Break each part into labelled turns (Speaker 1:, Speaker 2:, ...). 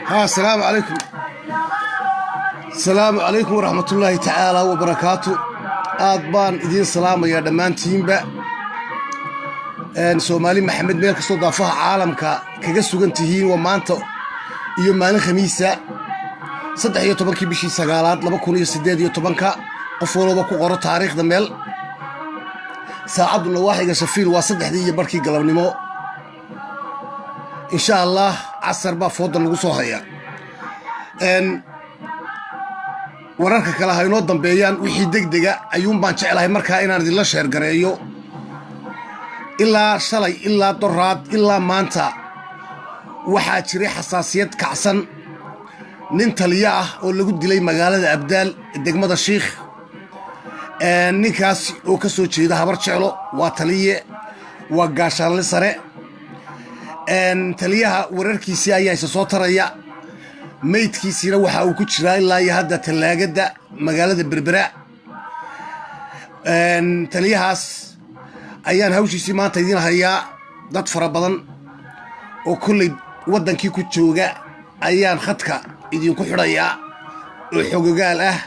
Speaker 1: Ha, asalaamu calaykum, asalaamu calaykum waraxmatullaahi tacaala wabarakaatu. Aad baan idiin salaamayaa dhammaantiinba. Soomaali Maxamed, meel kastoo daafaha caalamka kaga sugan tihiin, waa maanta iyo maalin Khamiisa, 13-kii bishii sagaalaad 2018-ka. Qof walooba ku qoro taariikhda meel. Saacadduna waaxiga Shafiil waa 3:30 galabnimo. Insha Allah casar baa foodan lagu soo hayaa. Wararka kale ha inoo dambeeyaan. Wixii deg dega ayuun baan jeclahay markaa inaan idinla sheergareeyo. Ilaa shalay, ilaa doraad, ilaa maanta waxaa jiray xasaasiyad kacsan. Nin taliyo ah oo lagu dilay magaalada Abdaal, degmada Shiikh, ninkaas oo ka soo jeeda Habar Jeclo, waa taliye, waa gaashaanle sare. Taliyaha wararkiisii ayaa isa soo taraya. Meydkiisiina waxa uu ku jiraa ilaa iyo hadda tallaagadda magaalada Berbera. Taliyahaas ayaan hawshiisii maanta idiin hayaa. Dad fara badan oo kolley waddankii ku jooga ayaan khadka idinku xidhayaa oo xogogaal ah,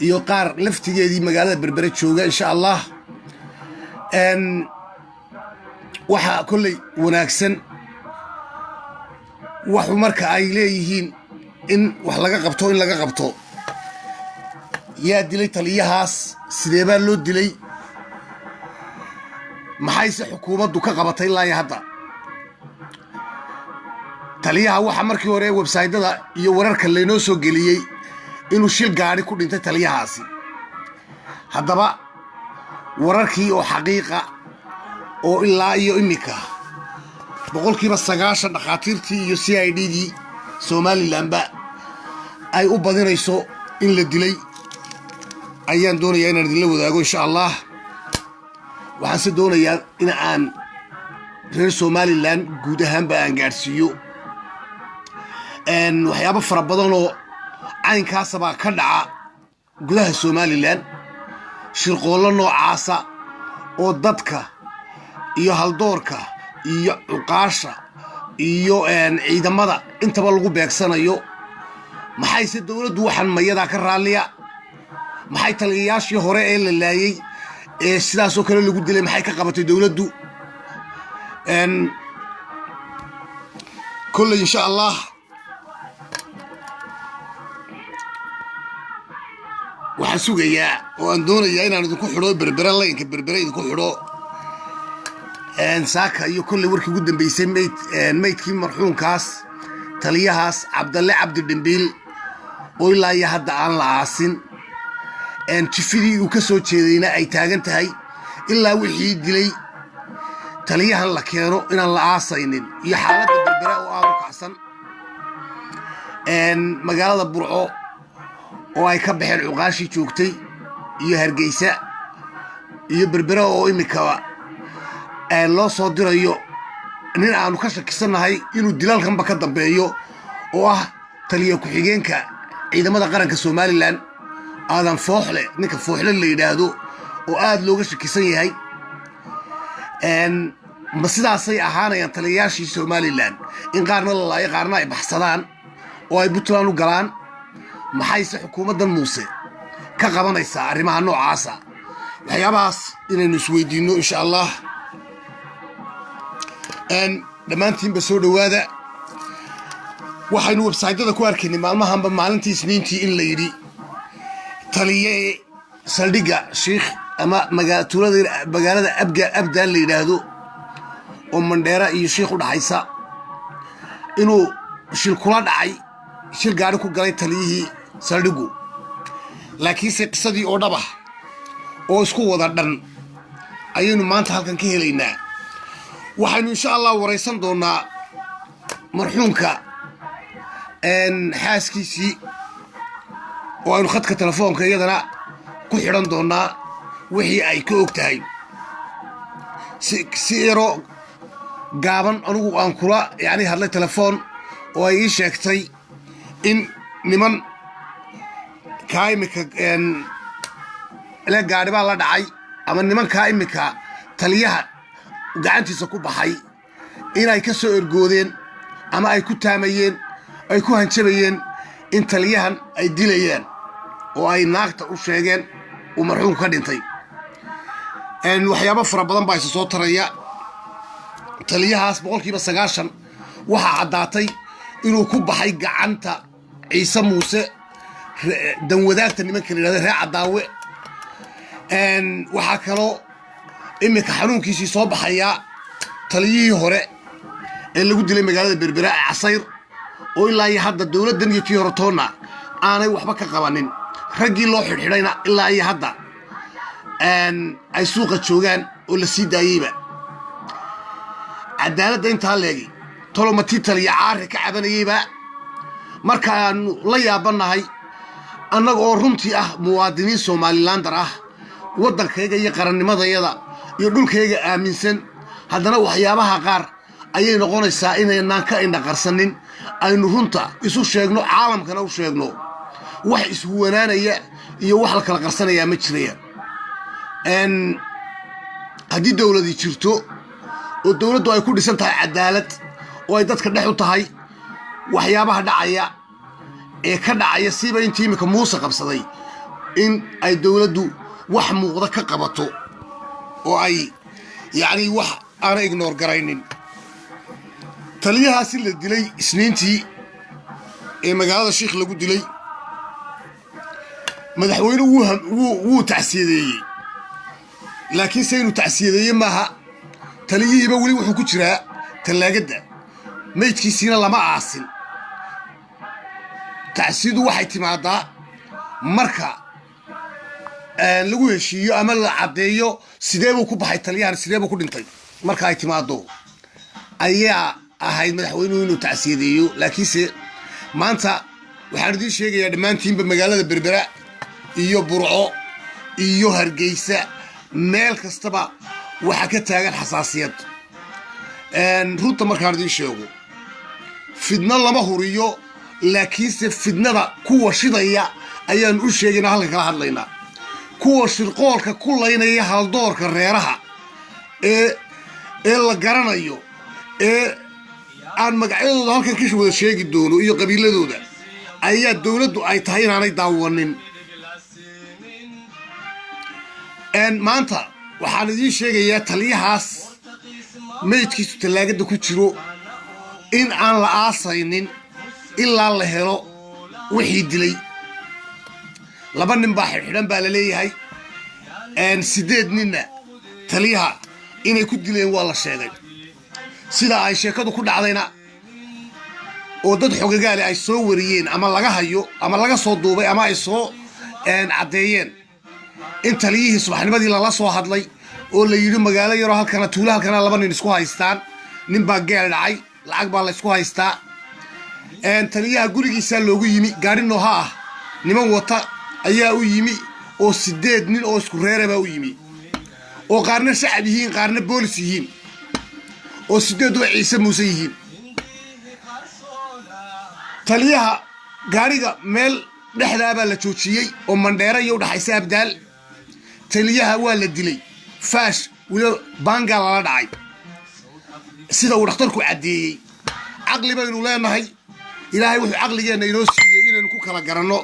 Speaker 1: iyo qaar laftigeedii magaalada Berbere jooga, insha Allah. Waxaa kolley wanaagsan waxu marka ay leeyihiin in wax laga qabto, in laga qabto. Yaa dilay taliyahaas? Sidee baa loo dilay? Maxayse xukuumaddu ka qabatay ilaa iyo hadda taliyaha? Waxaa markii hore websaydyada iyo wararka laynoo soo geliyey inuu shil gaadhi ku dhintay taliyahaasi. Haddaba wararkii oo xaqiiqa oo ilaa iyo iminka 90% dhakhaatiirtii iyo CID-dii Somalilandba ay u badinayso in la dilay ayaan doonayaa inaan idinla wadaago, insha Allah. Waxaan se doonayaa in aan reer Somaliland guud ahaanba aan gaadhsiiyo waxyaabo fara badanoo caynkaasabaa ka dhaca gudaha Somaliland, shirqoollo noocaasa oo dadka iyo haldoorka iyo cuqaasha iyo ciidamada intaba lagu beegsanayo. Maxayse dowladdu waxaan mayadaa ka raalliya? Maxay taliyayaashii hore ee la laayey ee sidaasoo kale lagu dilay maxay ka qabatay dowladdu? Kolley, insha Allah, waxaan sugayaa oo aan doonayaa inaan idinku xidho Berbere, laynka Berbere idinku xidho saaka iyo kolley warkii ugu dambeysay, mayd maydkii marxuumkaas taliyahaas Cabdalle Cabdi Dhimbiil oo ilaa iyo hadda aan la aasin, jifidii uu ka soo jeedayna ay taagan tahay ilaa wixii dilay taliyahan la keeno inaan la aasaynin, iyo xaaladda Berbere oo aad u kacsan, magaalada Burco oo ay ka baxeen cuqaashii joogtay, iyo Hargeysa iyo Berbere oo imikaba loo soo dirayo nin aanu ka shakisannahay inuu dilaalkanba ka dambeeyo, oo ah taliya ku-xigeenka ciidamada qaranka Somaliland, Aadan Fooxle, ninka Fooxle la yidhaahdo oo aada looga shakisan yahay. Ma sidaasay ahaanayaan taliyayaashii Somaliland, in qaarna la laayo, qaarna ay baxsadaan oo ay Puntland u galaan? Maxayse xukuumaddan Muuse ka qabanaysaa arrimaha noocaasa? Waxyaabahaas inaynu isweydiinno, insha Allah. Dhammaantiinba soo dhowaada. Waxaynu websaydyada ku arkaynay maalmahanba, maalintii Isniintii, in la yidhi taliye saldhigga Shiikh ama tuulada magaalada Abga Abdaal la yidhaahdo oo Mandheera iyo Shiikh u dhaxaysa inuu shil kula dhacay, shil gaari ku galay taliyihii saldhiggu. Laakiinse qisadii oo dhab ah oo isku wada dhan ayaynu maanta halkan ka helaynaa. Waxaynu, insha Allah, waraysan doonaa marxuumka xaaskiisii oo aynu khadka telefoonka iyadana ku xidhan doonaa wixii ay ka og tahay. Si yaroo gaaban anugu aan kula yacni hadlay telefoon oo ay ii sheegtay in niman kaa imika le gaadhi baa la dhacay ama nimankaa imika taliyaha gacantiisa ku baxay inay ka soo ergoodeen ama ay ku taamayeen Ay ku hanjabayeen in taliyahan ay dilayaan oo ay naagta u sheegeen uu marxuumku ka dhintay. Waxyaabo fara badan baa isa soo taraya. Taliyahaas 90% waxaa caddaatay inuu ku baxay gacanta Ciise Muuse, Danwadaagta nimanka la yidhahda, Reer Cadaawe. Waxaa kaloo iminka xanuunkiisii soo baxayaa taliyihii hore ee lagu dilay magaalada Berbera ee Casayr, oo ilaa iyo hadda dowladdan iyo tii hore toonna aanay waxba ka qabanin. Raggii loo xidhxidhayna ilaa iyo hadda ay suuqa joogaan oo la sii daayeyba. Cadaaladda intaa leegi tolomatii taliya Caari ka cabanayeyba. Markaanu la yaabannahay, annaga oo runtii ah muwaadiniin Somalilander ah, waddankayga iyo qarannimadayada iyo dhulkayga aaminsan, haddana waxyaabaha qaar ayay noqonaysaa inaynaan ka indhaqarsanin, aynu runta isu sheegno, caalamkana u sheegno. Wax ishuwanaanaya iyo wax la kala qarsanayaa ma jirayaan. Haddii dowladi jirto oo dowladdu ay ku dhisan tahay cadaalad oo ay dadka dhex u tahay, waxyaabaha dhacaya ee ka dhacaya siiba intii iminka Muuse qabsaday, in ay dowladdu wax muuqda ka qabato oo ay yacni wax aana ignore garaynin. Taliyahaasi la dilay Isniintii ee magaalada Shiikh lagu dilay, madaxweynuhu wuu tacsiyadeeyey, laakiin se inuu tacsiyadeeye maaha. Taliyihiiba weli wuxuu ku jiraa tallaagadda, meydkiisiina lama aasin. Tacsiyadu waxay timaadaa marka lagu heshiiyo ama la caddeeyo sidee buu ku baxay taliyahan, sidee buu ku dhintay. Marka ay timaado ayaa ahayd madaxweynuhu inuu tacsiyadeeyo. Laakiinse maanta waxaan idiin sheegayaa dhammaantiinba, magaalada Berbera iyo Burco iyo Hargeysa, meel kastaba waxaa ka taagan xasaasiyad. Runta markaan idiin sheego, fidno lama huriyo, laakiinse fidnada kuwa shidaya ayaan u sheegaynaa, halka kala hadlaynaa, kuwa shirqoolka ku laynaya haldoorka reeraha ee la garanayo, ee aan magacyadooda halkan ka wada sheegi doono iyo qabiiladooda, ayaa dowladdu ay tahay inaanay daawanin. Maanta waxaan idiin sheegayaa taliyahaas meydkiisu tallaagada ku jiro in aan la aasaynin ilaa la helo wixii dilay. Laba nin baa xidhxidhan baa la leeyahay, sideed ninna taliyaha inay ku dileen waa la sheegay. Sida ay sheekadu ku dhacdayna oo dad xogagaale ay soo wariyeen ama laga hayo ama laga soo duubay ama ay soo caddeeyeen, in taliyihii subaxnimadii lala soo hadlay oo la yidhi magaalo yaroo halkana, tuulo halkana, laba nin isku haystaan, nin baa geel dhacay, lacag baa la isku haystaa. Taliyaha gurigiisaa loogu yimi, gaari nooha ah niman wata ayaa u yimi, oo sideed nin oo isku reera baa u yimi, oo qaarna shacab yihiin, qaarna boolis yihiin, oo sideeduba Ciise Muuse yihiin. Taliyaha gaariga meel dhexdaabaa la joojiyey oo Mandheera iyo udhaxaysa Abdaal. Taliyaha waa la dilay, faash weliba baangaa lala dhacay, sida uu dhakhtarku caddeeyey. Caqli baynu leenahay. Ilaahay wuxuu caqligeenna inoo siiyey inaynu ku kala garanno,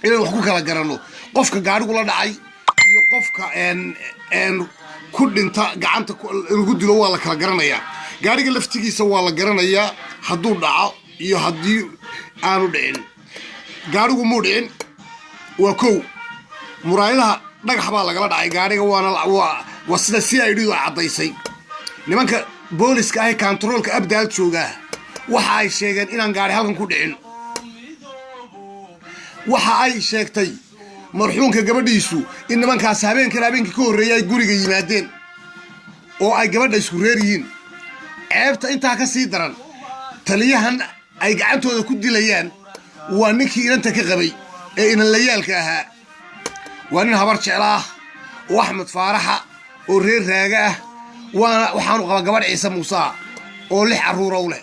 Speaker 1: inaynu wax ku kala garanno qofka gaadhigu la dhacay iyo qofka ku dhinta gacanta lagu dilo. Waa la kala garanayaa. Gaadhiga laftigiisa waa la garanayaa hadduu dhaco iyo haddii aanu dhicin. Gaadhigu muu dhicin, waa kow. Muraayadaha dhagax baa lagala dhacay gaadhiga, waana waa sida CID du ay caddaysay. Nimanka booliska ah ee kantaroolka Abdaal joogaa waxa ay sheegeen inaan gaadhi halkan ku dhicin. Waxa ay sheegtay marxuumka gabadhiisu in nimankaas habeenkan, habeenkii ka horreeyay, ay guriga yimaadeen oo ay gabadha isku reer yihiin. Ceebta intaa ka sii daran, taliyahan ay gacantooda ku dilayaan waa ninkii inanta ka qabay ee inanlayaalka ahaa. Waa nin Habar Jecla ah oo Axmed Faaraxa oo reer Raaga ah, waana waxaanu qabaa gabadh Ciise Muuse ah oo lix carruura u leh.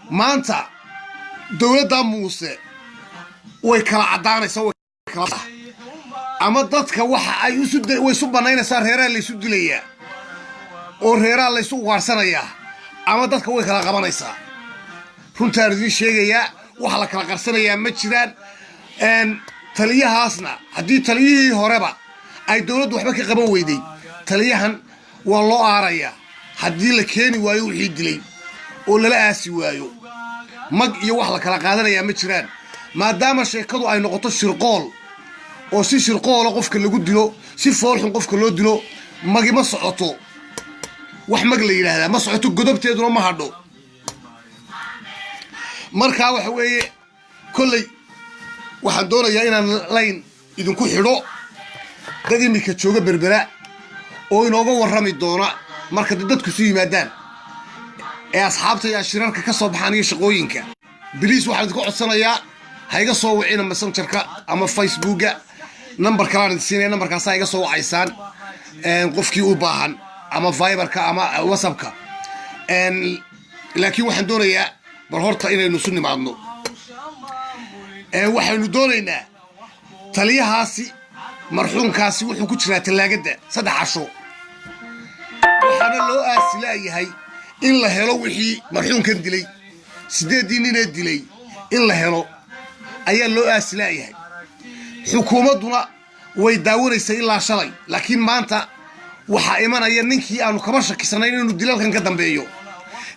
Speaker 1: Maanta dowladda Muuse way kala caddaanaysaa ama dadka waxa ay way isu bannaynaysaa. Reeraha laysu dilayaa oo reeraha laysu ugaarsanayaa. Ama dadka way kala qabanaysaa. Runtaan idiin sheegayaa, waxa la kala qarsanayaa ma jiraan. Taliyahaasna haddii taliyihii horeba ay dowladdu waxba ka qaban weyday, taliyahan waa loo aarayaa haddii la keeni waayo wixii dilay oo lala aasi waayo. Mag iyo wax la kala qaadanayaa ma jiraan, maadaama sheekadu ay noqoto shirqool, oo si shirqoola qofka lagu dilo, si foolxun qofka loo dilo. Magi ma socoto, wax mag la yidhaahdaa ma socoto, godobteeduna ma hadho. Markaa waxa weeye, kolley waxaan doonayaa inaan line idinku xidho dad iminka jooga Berbera oo inooga warrami doona marka dadku isu yimaadaan ee asxaabta iyo shirarka ka soo baxaan iyo shaqooyinka. Please, waxaan idinku codsanayaa, ha iga soo wicina Messengerka ama Facebooka. Number kalaan idin siinaya, nambarkaasaa iga soo wacaysaan qofkii u baahan, ama Viberka ama WhatsAppka. Laakiin waxaan doonayaa bal horta inaynu isu nimaadno. Waxaynu doonaynaa taliyahaasi marxuumkaasi wuxuu ku jiraa tallaagadda 3 casho, waxaana loo aasilaayahay in la helo wixii marxuumkan dilay. Sideeddii ninee dilay in la helo ayaa loo aasilaayahay. Xukuumadduna way daawanaysaa ilaa shalay, laakiin maanta waxaa imanaya ninkii aanu kaba shakisanayn inuu dilalkan ka dambeeyo.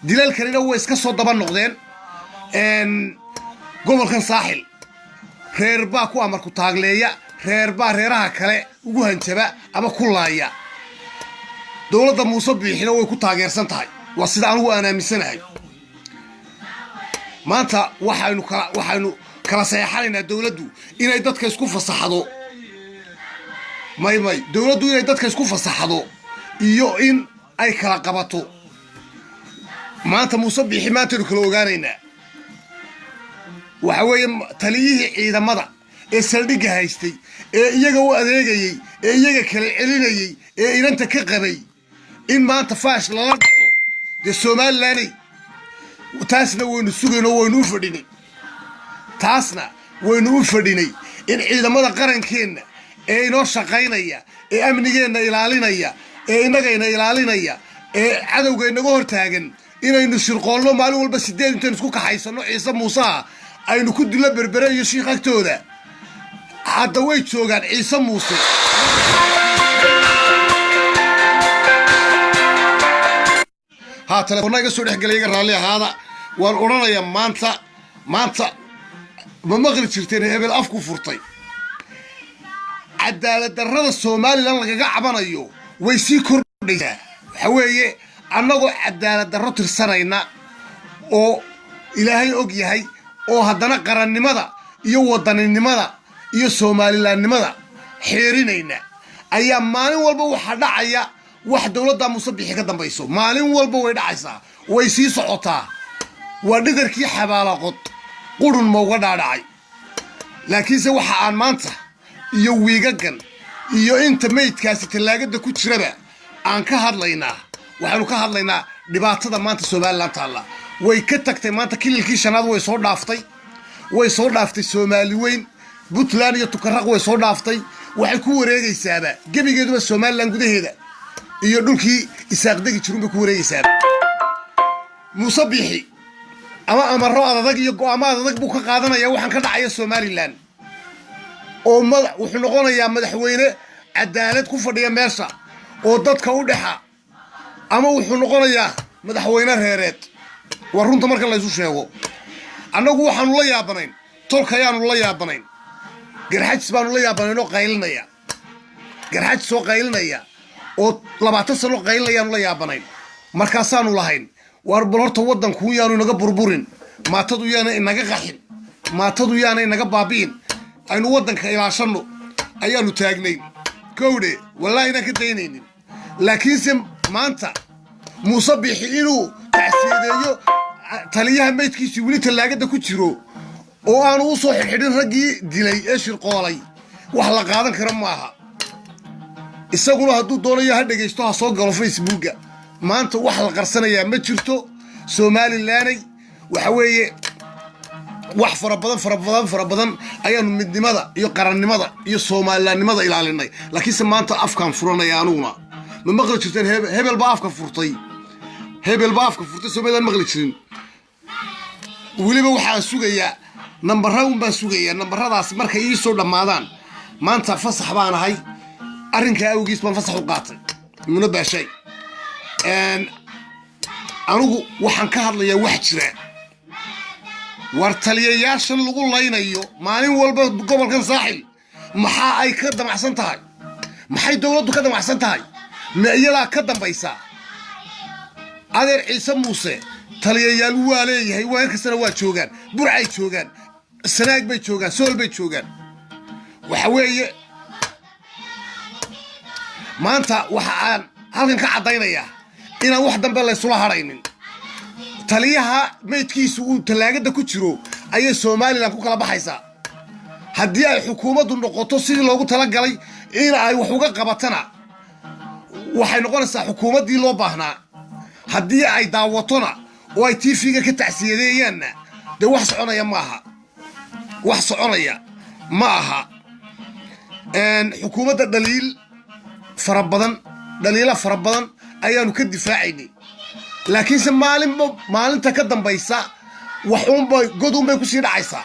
Speaker 1: Dilalkanina way iska soo daba noqdeen. Gobolkan Saaxil reer baa ku amarku taagleeya, reer baa reeraha kale ugu hanjaba ama ku laaya. Dowladda Muuse Biixina way ku taageersan tahay, waa sida anugu aan aaminsanahay. Maanta waxaynu kala saxeexanaynaa dowladdu inay dadka isku fasaxdo. May, may, dowladdu inay dadka isku fasaxdo iyo in ay kala qabato. Maanta Muuse Biixi maantaynu kala ogaanaynaa. Waxa weeye, taliyihii ciidamada ee saldhigga haystay, ee iyaga u adeegayey, ee iyaga kala celinayey, ee inanta ka qabay, in maanta faash lala dhaco. Dee Somalilaney, taasna waynu sugayno, waynu u fadhinay, taasna waynu u fadhinay, in ciidamada qarankeenna ee inoo shaqaynaya, ee amnigeenna ilaalinaya, ee innagayna ilaalinaya, ee cadowga inaga hortaagan, inaynu shirqoolno maalin walba sideed intaynu isku kaxaysano Ciise Muuseha aynu ku dillo Berbere iyo Shiikh agtooda. Hadda way joogaan Ciise Muuse. Haa, telefoonna iga soo dhexgelay, iga raalli ahaada. Waan odhanayaa maanta, maanta ma maqli jirteen hebel afku furtay? Cadaalad darrada Somaliland lagaga cabanayo way sii kordhaysaa. Waxa weeye, annagoo cadaalad darro tirsanayna oo Ilaahay og yahay, oo haddana qarannimada iyo wadaninimada iyo Somalilandnimada xeerinayna, ayaa maalin walba waxaa dhacaya wax dowladda Muuse Bixi ka dambayso. Maalin walba way dhacaysaa, way sii socotaa. Waa dhidarkii xabaalaqod qurun ma uga dhaadhacay. Laakiinse waxa aan maanta iyo wiigagan iyo inta meydkaasi tallaagada ku jiraba aan ka hadlaynaa, waxaynu ka hadlaynaa dhibaatada maanta Somaliland taalla. Way ka tagtay maanta kililkii shanaad, way soo dhaaftay, way soo dhaaftay Soomaali weyn, Puntland iyo Tukaraq way soo dhaaftay. Waxay ku wareegaysaaba gebigeeduba Somaliland gudaheeda iyo dhulkii Isaaqdegi jirun bay ku wareegaysaaba. Muuse Biixi ama amaro adadag iyo go'aamo adadag buu ka qaadanaya waxaan ka dhacaya Somaliland, oo wuxuu noqonayaa madaxweyne cadaalad ku fadhiya meesha oo dadka u dhexa, ama wuxuu noqonayaa madaxweyne reereed. Waa runta marka laysu sheego. Annagu waxaanu la yaabanayn tolkayaanu la yaabanayn, Garxajis baanu la yaabanayn oo qaylinaya, Garxajis oo qaylinaya oo 20 sano qaylinayaanu la yaabanayn. Markaasaanu lahayn, waar bal horta waddanku yaanu inaga burburin, maatadu yaana inaga qaxin, maatadu yaana inaga baabi'in, aynu waddanka ilaashanno ayaanu taagnayn. Kowdhe, wallaahi inaan ka daynaynin. Laakiinse maanta Muuse Biixi inuu tacsiyadeeyo taliyaha meydkiisii weli tallaagada ku jiro oo aanu u soo xidhxidhin raggii dilay ee shirqoolay, wax la qaadan kara maaha. Isaguna hadduu doonayo ha dhegaysto, ha soo galo Facebooka. Maanta wax la qarsanayaa ma jirto. Somalilanay, waxa weeye, wax fara badan, fara badan, fara badan ayaanu midnimada iyo qarannimada iyo Soomalilandnimada ilaalinay. Laakiinse maanta afkaan furanaya anuguna. Ma maqli jirteen hebel baa afka furtay? Hebel baa afka furtay, somaydaan maqli jirin. Weliba waxaan sugayaa nambara un baan sugayaa. Nambaradaas markay ii soo dhammaadaan, maanta fasax baan ahay, arrinkaa awgiis baan fasax u qaatay. Muna baashay, anigu waxaan ka hadlayaa wax jira. War taliyayaashan lagu laynayo maalin walba gobolkan Saaxil, maxaa ay ka damacsan tahay? Maxay dowladdu ka damacsan tahay? Ma iyadaa ka dambaysaa? Adeer, Ciise Muuse taliyayaal waa leeyahay, waa kastana waa joogaan, Burcay joogaan, Sanaag bay joogaan, Sool bay joogaan. Waxa weeye, maanta waxa aan halkan ka caddaynayaa inaan wax dambe laysula hadhaynin. Taliyaha maydkiisu uu tallaagada ku jiro ayay Somaliland ku kala baxaysaa. Haddii ay xukuumaddu noqoto sidii loogu talagalay in ay wax uga qabatana, waxay noqonaysaa xukuumaddii loo baahnaa. Haddii ay daawatona oo ay TV-ga ka tacsiyadeeyaanna, dee wax soconaya ma aha, wax soconaya ma aha. Xukuumadda dhaliil fara badan, dhaliilo fara badan ayaanu ka difaacaynay, laakiinse maalinba maalinta ka dambaysa waxuunbay goduunbay kusii dhacaysaa,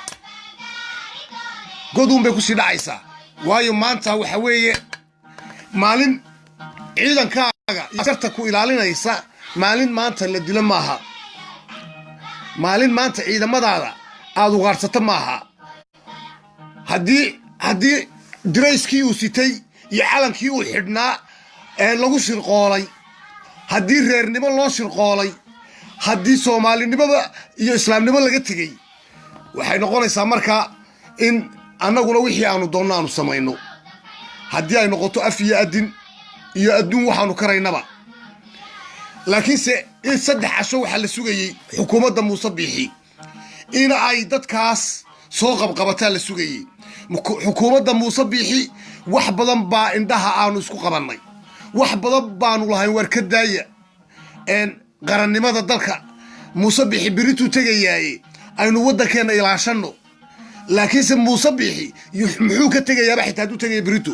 Speaker 1: goduunbay kusii dhacaysaa. Waayo, maanta waxa weeye maalin ciidankaaga iyo askarta ku ilaalinaysa, maalin maanta la dilo maaha, maalin maanta ciidamadaada aada ugaarsato maaha. Haddii dirayskii uu sitay iyo calankii uu xidhnaa ee lagu shirqoolay, haddii reernimo loo shirqoolay, haddii soomaalinimoba iyo islaamnimo laga tegey, waxay noqonaysaa markaa in annaguna wixii aanu doonno aanu samayno, haddii ay noqoto af iyo adin iyo adduun waxaanu karaynaba. Laakiinse in 3 casho waxaa la sugayey xukuumadda Muuse Biixi in ay dadkaas soo qabqabataa la sugayey. Xukuumadda Muuse Biixi wax badan baa indhaha aanu isku qabannay, wax badan baanu lahayn waar ka daaya qarannimada dalka. Muuse Biixi berituu tegayaaye, aynu waddankeenna ilaashanno. Laakiinse Muuse Biixi muxuu ka tegayaaba? Xitaa hadduu tegaya berito,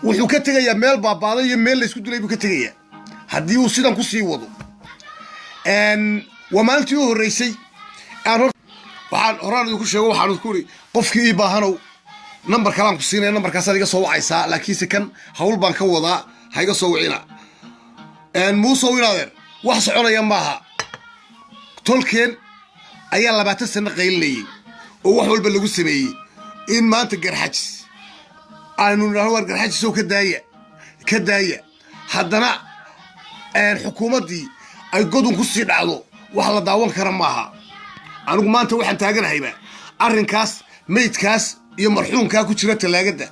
Speaker 1: wuxuu ka tegayaa meel baabaaday iyo meel laysku dilay buu ka tegayaa haddii uu sidan ku sii wado. Waa maalintii u horreysay aan waxaan horaan idinku sheego, waxaan idinku iri qofkii ii baahanow, nambar kalaan ku siinaya, nambarkaasaad iga soo wacaysaa, laakiinse kan hawl baan ka wadaa, ha iga soo wicina. Muusow, inaadeer, wax soconaya maaha. Tolkeen ayaa 20 sano qaylinayay oo wax walba lagu sameeyey in maanta Garxajis aynu nidhahno waar Garxajisow, ka daaya, ka daaya, haddana xukuumaddii ay godun ku sii dhacdo, wax la daawan kara maaha. Anigu maanta waxaan taaganahayba arrinkaas, meydkaas iyo marxuumkaa ku jira tallaagadda,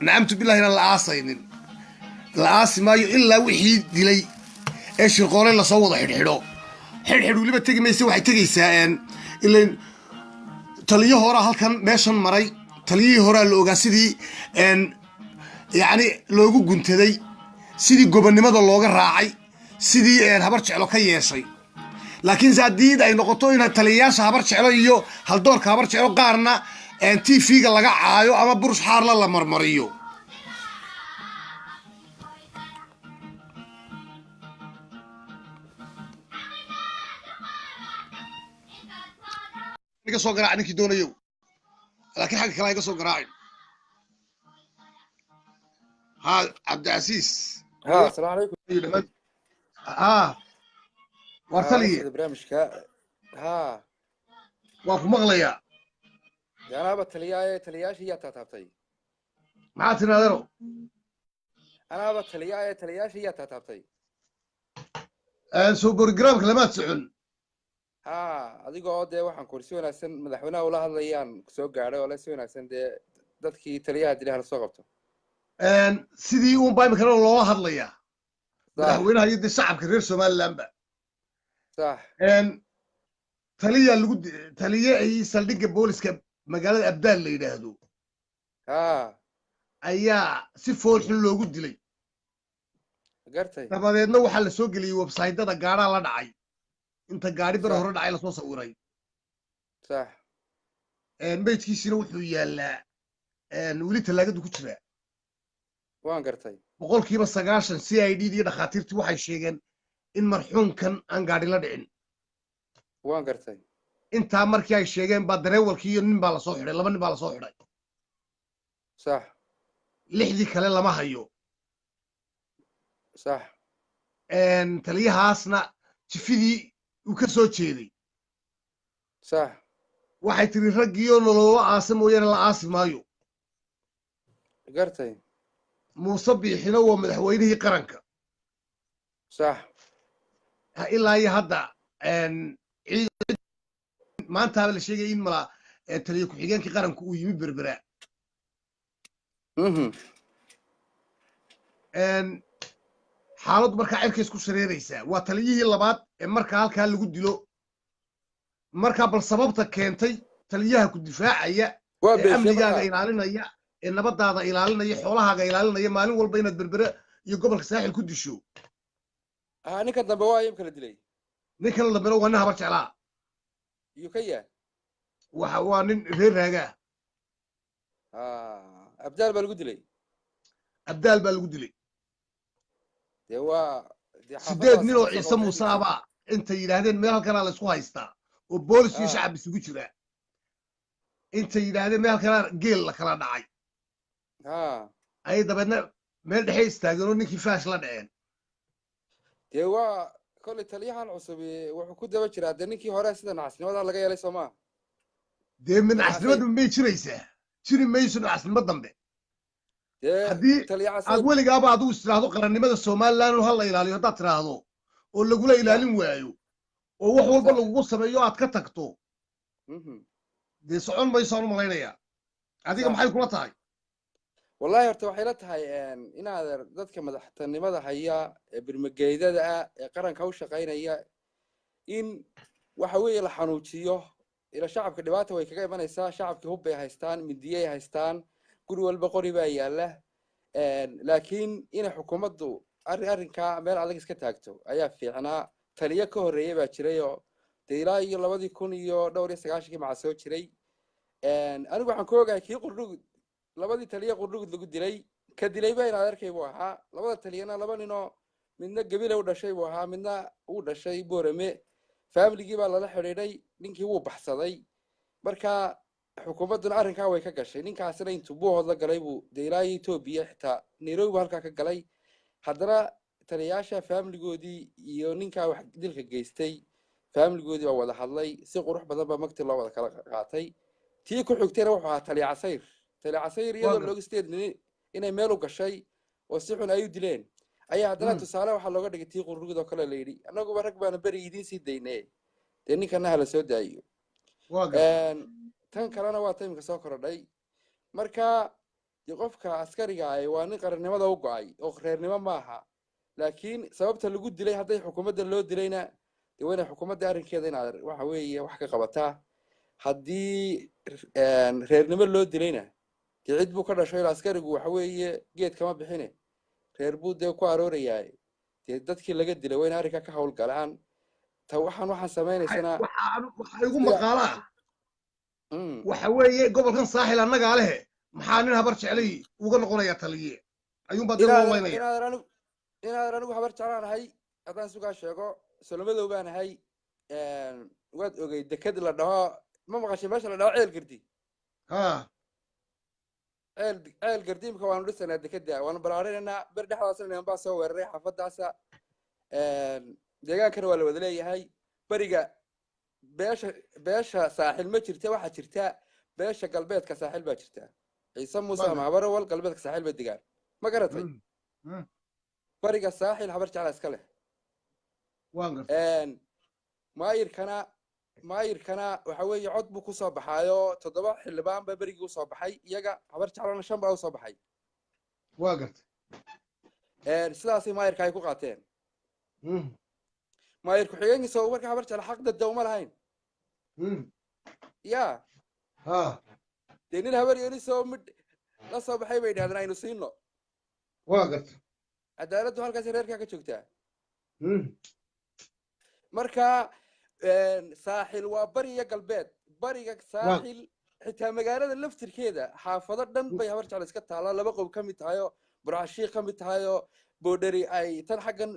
Speaker 1: nacamtu billahi inaan la aasaynin, la aasi maayo ilaa wixii dilay ee shirqoolay lasoo wada xidhxidho. Xidhxidh weliba tegi maysa, waxay tegaysaa ilan taliyo horaa halkan meeshan maray, taliyihii horaa la ogaa sidii yacni loogu guntaday, sidii gobonnimada looga raacay, sidii Habar Jeclo ka yeeshay. Laakiinse haddii ay noqoto in taliyayaasha Habar Jeclo iyo haldoorka Habar Jeclo qaarna TV-ga laga caayo ama burush xaarla la marmariyo, iga soo garaac ninkii doonayo, laakiin xagga kale ha iga soo garaacin. Ha, Cabdicasiis.
Speaker 2: ها، السلام عليكم.
Speaker 1: Ha, waar
Speaker 2: ها
Speaker 1: taliye.
Speaker 2: La barnaamijka ها.
Speaker 1: Waa ku maqlayaa.
Speaker 2: Dee anaaba taliyaaye, taliyayaashii yaa taataabtay?
Speaker 1: Maxaa tiri, adeero?
Speaker 2: Anaaba taliyaaye, taliyayaashii yaa taataabtay?
Speaker 1: Soo borogaraamka lamaad socon.
Speaker 2: Ha, adigoo dee waxaan kuri si wanaagsan madaxweynaha ula hadlayaan soo gaadhay oo le si wanaagsan dee dadkii taliyaha dilay hala soo qabto.
Speaker 1: Sidii uun baa imikana loola hadlayaa madaxweynaha iyo dee shacabka reer Somalilandba. Taliyaa lagu taliye ay saldhigga booliska magaalada Abdaal la yidhaahdo ayaa si fool xun loogu dilay.
Speaker 2: Gartay.
Speaker 1: Dabadeedna waxaa la soo geliyey websaydyada, gaadhaa la dhacay inta gaadhi bar hore dhacay lasoo sawiray. Meydkiisina wuxuu yaallaa weli tallaagadu ku jiraa.
Speaker 2: Waan gartay.
Speaker 1: 90% CID iyo dhakhaatiirtii waxay sheegeen In marxuumkan aan gaadhi la dhicin.
Speaker 2: Waan gartay.
Speaker 1: Intaa markii ay sheegeen baa dareewalkii iyo nin baa lasoo xidhay, laba nin baa lasoo xidhay. 6dii kale lama hayo. Taliyahaasna jifidii uu ka soo jeeday waxay tiri raggiioo nololo aasa mooyaane la aasi maayo.
Speaker 2: Gartay.
Speaker 1: Muuse Biixino waa madaxweynihii qaranka. Ilaa iyo hadda ciid maantaaba la sheegaya in mala taliye ku-xigeenkii qaranku uu yimi Berbera. Xaaladdu markaa cirka isku shareeraysaa, waa taliyihii labaad ee markaa halkaa lagu dilo. Markaa bal sababta keentay taliyaha ku difaacaya
Speaker 2: waa
Speaker 1: ee
Speaker 2: beeshe
Speaker 1: amnigaaga
Speaker 2: markaa
Speaker 1: ilaalinaya, ee nabadaada ilaalinaya, xoolahaaga ilaalinaya, maalin walba inaad Berbere iyo gobolka Saaxil ku disho.
Speaker 2: Ha, ninkan dambe waa imka la dilay.
Speaker 1: Ninkan dambena waa nin Habar Jeclaa.
Speaker 2: Yuu ka yahay?
Speaker 1: Waxa waa nin reer Raagaa.
Speaker 2: Ha, Abdaal baa lagu dilay.
Speaker 1: Abdaal baa lagu dilay.
Speaker 2: Dee waa dee
Speaker 1: 8
Speaker 2: xaafadaas
Speaker 1: nin oo
Speaker 2: Ciise
Speaker 1: Ciise
Speaker 2: qabtay.
Speaker 1: Muuse abaa intay yidhaahdeen meel halkanaa la isku haystaa oo boolis iyo shacab isugu jira, intay yidhaahdeen meel halkanaa geel la kala dhacay, ayay dabeedna meel dhexe istaageen oo ninkii faash la dhaceen.
Speaker 2: Dee waa kolley taliyahan cusub wuxuu ku daba jiraa dee ninkii hore sida nacasnimada laga yeelay, soo maa?
Speaker 1: Dee ma nacasnimadu may jiraysaa? Jiri mayso nacasnimo dambe.
Speaker 2: Dee
Speaker 1: haddii
Speaker 2: taliya
Speaker 1: aad
Speaker 2: Casayr
Speaker 1: weligaaba adigu is tidhaahdo qarannimada Somaliland ha la ilaaliyo, haddaad tidhaahdo oo lagula ilaalin waayo oo wax walba lagugu sameeyo aad ka tagto, dee socon mayso aan u malaynayaa. Adiga maxay kula tahay?
Speaker 2: Wallahi horta waxay la tahay inaad dadka madaxtinimada haya ee birmageydada ah ee qaranka u shaqaynaya in waxa weeye la xanuujiyo ila shacabka dhibaata way kaga imanaysaa. Shacabkii hub bay haystaan, mindiyay haystaan, guri walba qori baa yaalla. Laakiin inay xukuumaddu arrinkaa meel adag iska taagto ayaa fiicnaa. Taliyo ka horreeyay baa jiray oo dee ilaa iyo 2099kii maca soo jiray. Anigu waxaan ku ogahay kii Qurdhugud, labadii taliye Qurdhugud lagu dilay, ka dilayba in adeerkay buu ahaa. Labada taliyana laba ninoo midna Gebile u dhashay buu ahaa, midna uu dhashay Boorame. Faamiligii baa lala xidhiidhay, ninkii wuu baxsaday. Marka xukuumadduna arrinkaa way ka gashay. Ninkaasina intuu buuhood la galay buu dee ilaa iyo Etoobiya, xitaa Nairobi buu halkaa ka galay. Haddana taliyayaasha faamiligoodii iyo ninkaa wax dilka geystay faamiligoodii baa wada hadlay, si qurux badan baa magti loo wada kala qaatay. Tii ku xigtayna wuxuu ahaa taliya Casayr. Taliya Casayr iyadoo looga 8 nin inay meel u gashay oo si xun ay u dileen ayaa haddana tusaale waxaa looga dhigay tii Qurrugud oo kale, la yidhi annaguba rag baana beri idiin sii daynee, dee ninkana hala soo daayo.
Speaker 1: Waa gartay.
Speaker 2: Tan kalena waa ta imika soo korodhay. Marka dee qofka askariga ahi waa nin qarannimada u go'ay oo reernimo maaha, laakiin sababta lagu dilay hadday xukuumadda loo dilayna dee waa inay xukuumadda arrinkeeda inaad waxa weeye wax ka qabataa. Haddii reernimo loo dilayna dee cid buu ka dhasho ila askarigu waxa weeye geed kama bixine, reer buu dee ku aroorayaa. Dee dadkii laga dilay waa in arrinkaa ka howlgalaan. Ta waxaan samaynaysana
Speaker 1: Waxaa igu
Speaker 2: sida
Speaker 1: maqaala ah waxa weeye gobolkan Saaxil annagaa lehe, maxaa nin Habar Jeclay uga noqonayaa taliye? Ayuunbaa dee loo
Speaker 2: inaadan
Speaker 1: laynaya.
Speaker 2: Inaadan anigu Habar Jeclaan ahay haddaan sugaa sheego, Solomadow baan ahay. Waad ogey deked la dhaho, ma maqashay meesha la dhaho Ceel Gardi?
Speaker 1: Ha.
Speaker 2: Ceel Gardi imika waanu dhisanaa dekeda, waanu balaarinaynaa. Ber dhexdaasna niman baa soo weeraray xaafadaasa. Deegaankana waa la wada leeyahay. Beriga beesha Saaxil ma jirta, waxaa jirta beesha galbeedka Saaxil baa jirta, Ciise Muuse
Speaker 1: Waa
Speaker 2: ama Habarawal galbeedka Saaxil bay degaan, ma garatay? Bariga Saaxil Habar Jecla iska leh.
Speaker 1: Waan gartay.
Speaker 2: Maayirkana waxa weeye cod buu kusoo baxaayo, 7 xildhibaan baa berigii usoo baxay iyaga, Habar Jeclana 5 baa usoo baxay.
Speaker 1: Waa gartay.
Speaker 2: Sidaasay maayirka ay ku qaateen. Maayir ku-xigeenkiisa oo marka Habar Jecla xaq dadda uma lahayn. Ya.
Speaker 1: Ha.
Speaker 2: Dee nin Habar Yoonis oo midh la soo baxay bay idhahdeen aynu siino.
Speaker 1: Waa gartay.
Speaker 2: Cadaaladdu halkaasi reerkaa ka joogtaa. Marka Saaxil waa bari iyo galbeed. Bariga Saaxil xitaa magaalada laftirkeeda xaafado dhan bay Habar Jecla iska taallaa, laba qob ka mid tahay oo Burcashiik ka mid tahay, oo Boodheri ay tan xaggan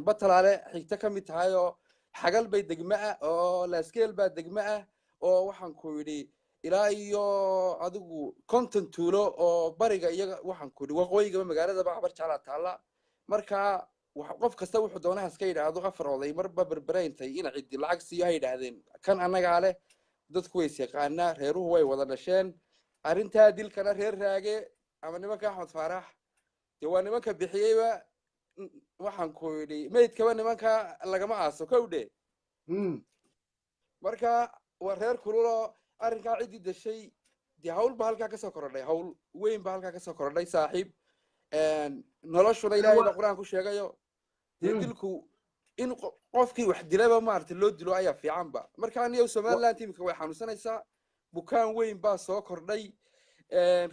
Speaker 2: Batalaale xigta ka mid tahay, oo Xagal bay degmo ah, oo Laaskeel baa degmo ah, oo waxaan ku yidhi ilaa iyo adigu 50 tuulo oo bariga iyaga, waxaan ku yidhi waqooyigaba magaaladaba Habar Jeclaa taalla. Marka qof kasta wuxuu doonaha iska yidhaahdo. Afar oday marba Berbereyntay ina ciddi lacag siiyo ha yidhaahdeen kan annagaa leh. Dadku way is yaqaanaa, reeruhu way wada dhasheen. Arrintaa dilkana reer Raage ama nimanka Axmed Faarax dee waa nimanka bixiyeyba. Waxaan ku yidhi meydkaba nimanka lagama aaso kowdhe. Marka waa reer kululoo arrinkaa ciddii dashay dee hawl ba halkaa kasoo korodhay, hawl weyn ba halkaa kasoo korodhay, saaxiib. Noloshuna Ilaahay baa Qur-aan ku sheegayo dee dilku in qofkii wax dilaba maaragtay loo dilo ayaa fiicanba. Marka aniyow Somaliland imika way xanuunsanaysaa, bukaan weyn baa soo kordhay,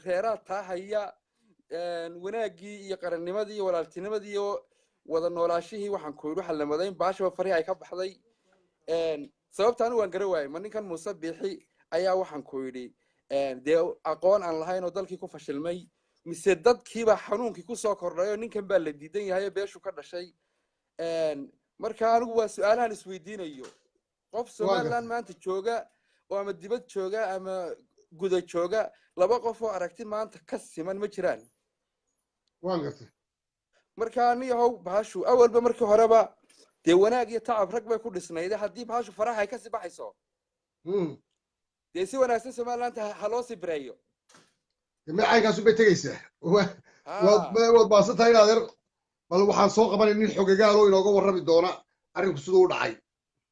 Speaker 2: reeraad taa haya. Wanaaggii iyo qarannimadii iyo walaaltinimadii iyo wada noolaashihii, waxaan ku yidhi, waxaa la madayn baashaba farihi ay ka baxday. Sababta anigu waan garan waayey, ma ninkan Muuse Biixi ayaa, waxaan ku yidhi, dee aqoon aan lahayn oo dalkii ku fashilmay, mise dadkiibaa xanuunkii kusoo kordhay oo ninkan baa la diidan yahay oo beeshu ka dhashay? Marka anigu waa su-aalahan isweydiinayo. Qof Somaliland maanta jooga oo ama dibad jooga ama guda jooga, laba qof oo aragti maanta ka siman ma jiraan.
Speaker 1: Waan gartay.
Speaker 2: Marka aniyahow bahashu awalba markii horeba dee wanaag iyo tacab rag bay ku dhisnayde. Haddii bahashu faraha ay kasii baxayso, dee si wanaagsan Somaliland ha loo sii bireeyo.
Speaker 1: Macankaasu bay tegaysaa. Waad baasan tahay adeer. Bal waxaan soo qabanay nin xogagaalo inooga warrami doona arrinku siduu u dhacay.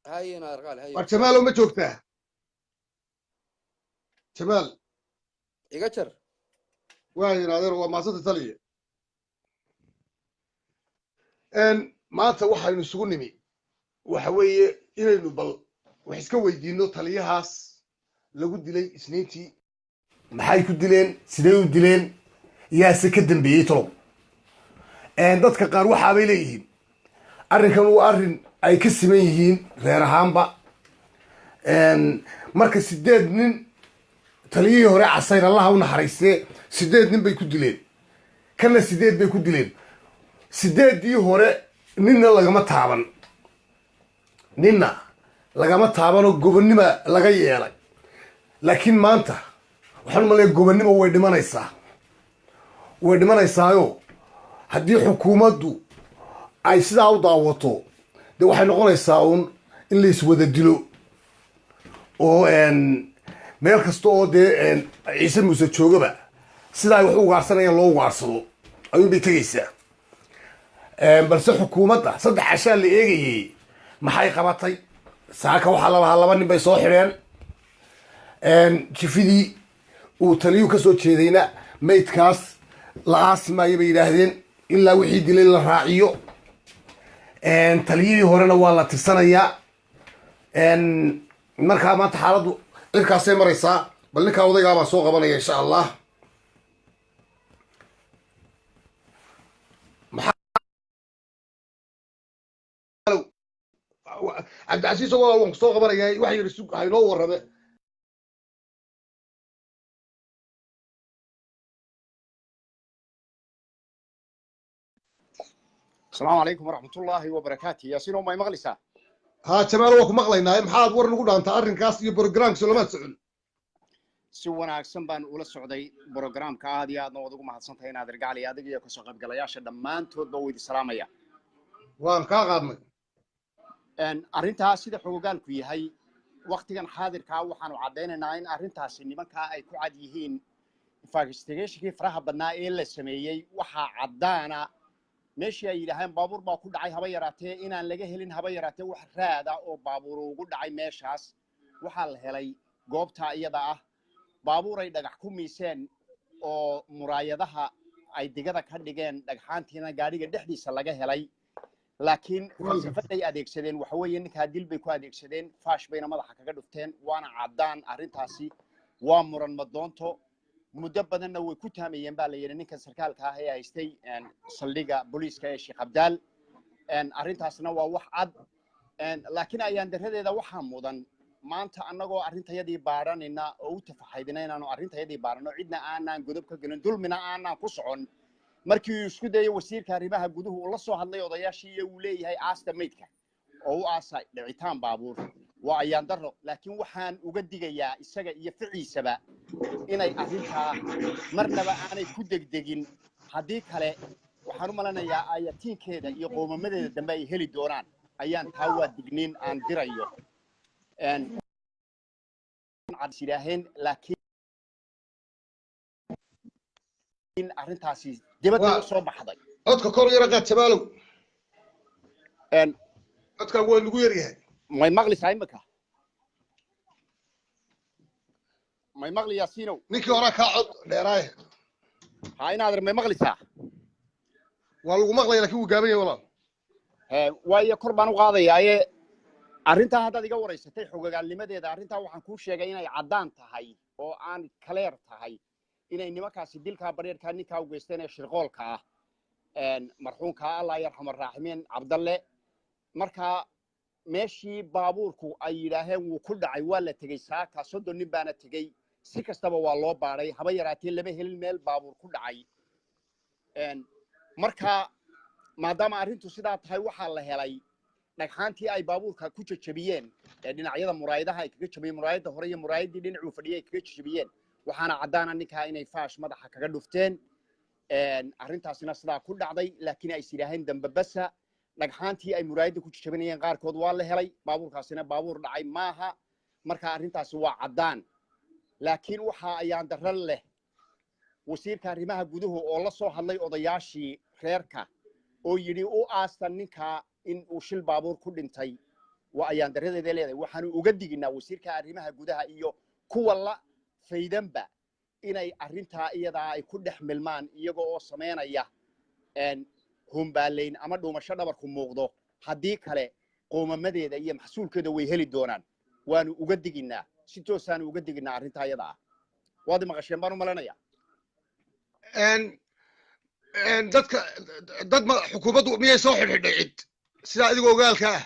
Speaker 2: Haye adeer qaali, haye.
Speaker 1: War Jamaalow, ma joogtaa Jamaal?
Speaker 2: Iga jar.
Speaker 1: Waayo adeer, waa maasanta taliya. Maanta waxaynu isugu nimi waxa weeye inaynu bal wax iska weydiino taliyahaas lagu dilay Isniintii. Maxay ku dileen? Sidee u dileen? Yaase ka dambeeyey tolow? Dadka qaar waxaabay leeyihiin arrinkan waa arrin ay ka siman yihiin reer ahaanba. Marka sideed nin taliyihii hore Casayn, Allaha u naxariistee, sideed nin bay ku dileen, kana sideed bay ku dileen. Sideeddii hore ninna lagama taaban, ninna lagama taabanoo gobonnima laga yeelay. Laakiin maanta waxaan u malaya gobonnimo way dhimanaysaa, way dhimanaysaayo. Haddii xukuumaddu ay sidaa u daawato, dee waxay noqonaysaa uun in la iswada dilo oo meel kasta oo dee Ciise Muuse joogaba sidaa ay wax u ugaarsanayaan loo ugaarsado ayuun bay tegaysaa. Balse xukuumadda 3 cashaa la eegayey, maxay qabatay? Saaka waxaa lalahaa laba nin bay soo xidheen. Jifidii uu taliyuhu ka soo jeedayna maydkaas la aasi maayo bay yidhaahdeen ilaa wixii dilay la raaciyo. Taliyihii horena waa la tirsanayaa. Markaa maanta xaaladdu cirkaasay maraysaa. Bal ninkaa odaygaa baan soo qabanaya insha Allah. Cabdicasiis walaal, waan kusoo qabanayaa. Waxa yidhi sug haynoo warrame.
Speaker 3: Asalaamu calaykum waraxmatullaahi wabarakaatu. Yaasiin, oo may maqlaysaa?
Speaker 1: Haa Jamaal, waa ku maqlaynaa. Maxaad war nagu dhaantaa arrinkaas iyo programka soo socon?
Speaker 3: Si wanaagsan baan ula socday programka, aad iyo aadna waad ugu mahadsantahay inaad ergacli adiga iyo kasoo qaybgalayaasha dhammaantoodba wuu idin salaamaya.
Speaker 1: Waan kaa qaadnay.
Speaker 3: Arrintaa sida xogogaalku yahay waktigan xaadirkaa, waxaanu caddaynaynaa in arrintaasi nimankaa ay ku cad yihiin. Investigationkii faraha badnaa ee la sameeyey waxaa caddaana meeshii ay yidhaaheen baabuur baa ku dhacay, haba yaraatee inaan laga helin haba yaraatee wax raada oo baabuur ugu dhacay meeshaas. Waxaa la helay goobta iyada ah baabuur ay dhagax ku miiseen oo muraayadaha ay digada ka dhigeen, dhagxaantiina gaadhiga dhexdiisa laga helay. Laakiin falsafaday adeegsadeen waxa weeye ninkaa dil bay ku adeegsadeen, faash bayna madaxa kaga dhufteen, waana caddaan arrintaasi, waa muran madoonto. Muddo badanna way ku taamayeen baa la yidhi ninkan sarkaalka ah ee haystay saldhigga booliiska ee Sheekh Abdaal. Arrintaasna waa wax cad. Laakiin ayaan daradeeda waxaa mudan maanta annagoo arrintayadii baadhanayna oo u tafaxaydina inaanu arrintayadii baadhano, cidna aanaan godob ka gelin, dulmina aanaan ku socon. Markii uu isku dayay wasiirka arrimaha guduhu uu la soo hadlay odayaashii iyo uu leeyahay aasta meydka oo u aasa dhicitaan baabuur, waa ayaan darro. Laakiin waxaan uga digayaa isaga iyo ficiisaba inay arrintaa marnaba aanay ku degdegin. Haddii kale waxaan u malanayaa ayatiinkeeda iyo qoomamadeeda dambe ay heli doonaan. Ayaan taa waa digniin aan dirayo yidhaaheen, laakiin arrintaasi dibadda u soo baxday.
Speaker 1: Codka kor yara qaad, Jamaalow. Codkaagu waa lagu yaryahay.
Speaker 3: May maqlisaa imika? May maqli, Yaasiinow?
Speaker 1: Ninkii horaa kaa cod dheeraaye.
Speaker 3: Ha, inaader, may maqlisaa?
Speaker 1: Waa lagu maqlaya, lakin wuu gaaban yahay, walaal.
Speaker 3: Waayo, kor baan u qaadayaaye. Arrintaa haddaad iga waraysatay xogogaalnimadeeda, arrintaa waxaan kuu sheegay inay caddaan tahay oo aan kaleer tahay inay nimankaasi dilkaa bareerkaa ninkaa u geysteen ee shirqoolka ah, marxuumka Allah yarxam arraaximiin Cabdalle. Markaa meeshii baabuurku ay yidhaaheen wuu ku dhacay waa la tegey saaka, 30 nin baana tegey. Si kastaba waa loo baadhay, haba yaraatee lama helin meel baabuur ku dhacay. Marka maadaama arrintu sidaa tahay, waxaa la helay dhagxaantii ay baabuurka ku jajabiyeen ee dhinacyada muraayadaha ay kaga jabiyeen, muraayadda hore iyo muraayaddii dhinacuu fadhiyay ay kaga jajabiyeen. Waxaana caddaana ninkaa inay faash madaxa kaga dhufteen, arrintaasina sidaa ku dhacday. Laakiin ay is yidhaaheen dambabasa, dhagxaantii ay muraayadda ku jajabinayeen qaarkood waa la helay, baabuurkaasina baabuur dhacay maaha. Marka arrintaasi waa caddaan. Laakiin waxa ayaan darro leh wasiirka arrimaha guduhu oo la soo hadlay odayaashii reerka oo yidhi u aasta ninkaa in uu shil baabuur ku dhintay, waa ayaan darradeeda leedahay. Waxaanu uga diginaa wasiirka arrimaha gudaha iyo kuwa la faydanba inay arrintaa iyadaa ay ku dhex milmaan, iyaga oo samaynaya humbaalayn ama dhuumasho dhabarku muuqdo. Haddii kale qoomamadeeda iyo maxsuulkeeda way heli doonaan. Waanu uga diginaa, si toosaanu uga diginaa arrintaa iyada ah. Waad i maqasheen baan u malanaya.
Speaker 1: Dadka dad ma xukuumaddu miyay soo xidhxidhay cid sidaa adigoo ogaalka ah?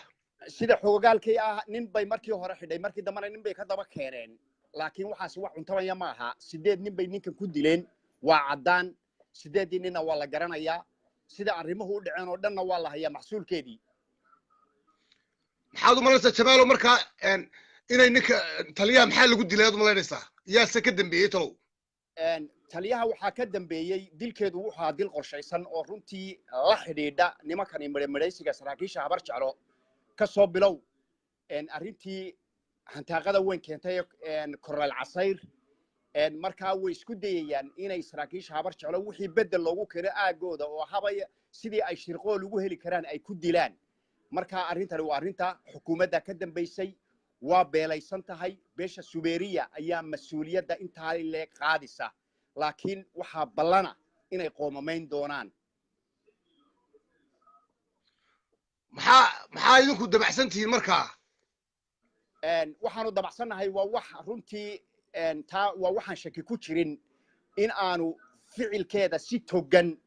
Speaker 3: Sida xogogaalkay ah, nin bay markii hore xidhay, markii dambena nin bay ka daba keeneen. Laakiin waxaasi wax cuntamaya ma aha. 8 nin bay ninkan ku dileen, waa caddaan. 8-dii ninna waa la garanayaa, sida arrimuhu u dhaceen oo dhanna waa la hayaa maxsuulkeedii.
Speaker 1: Maxaad u malaynaysaa, Jamaalo, markaa inay ninka taliyaha maxaa lagu dilay aad u malaynaysaa? Yaase ka dambeeyey talow?
Speaker 3: Taliyaha waxaa ka dambeeyey, dilkeedu wuxuu ahaa dil qorshaysan oo runtii la xidhiidha nimankani midhamidhaysiga saraakiisha Habar Jeclo ka soo bilow arrintii hantaaqada weyn keentay Korneyl Casayr. Markaa way isku dayayaan inay saraakiisha Habar Jeclo wixii beddel loogu keeno aagooda oo habay sidii ay shirqool ugu heli karaan ay ku dilaan. Marka arrintani waa arrinta xukuumadda ka dambaysay, waa beelaysan tahay. Beesha Subeeriya ayaa mas-uuliyadda intaa leeg qaadisa, laakiin waxaa ballana inay qoomamayn doonaan.
Speaker 1: Maxaa idinku dabacsan tihiin markaa?
Speaker 3: Waxaanu dabacsannahay waa wax runtii taa waa waxaan shaki ku jirin in aanu ficilkeeda si togan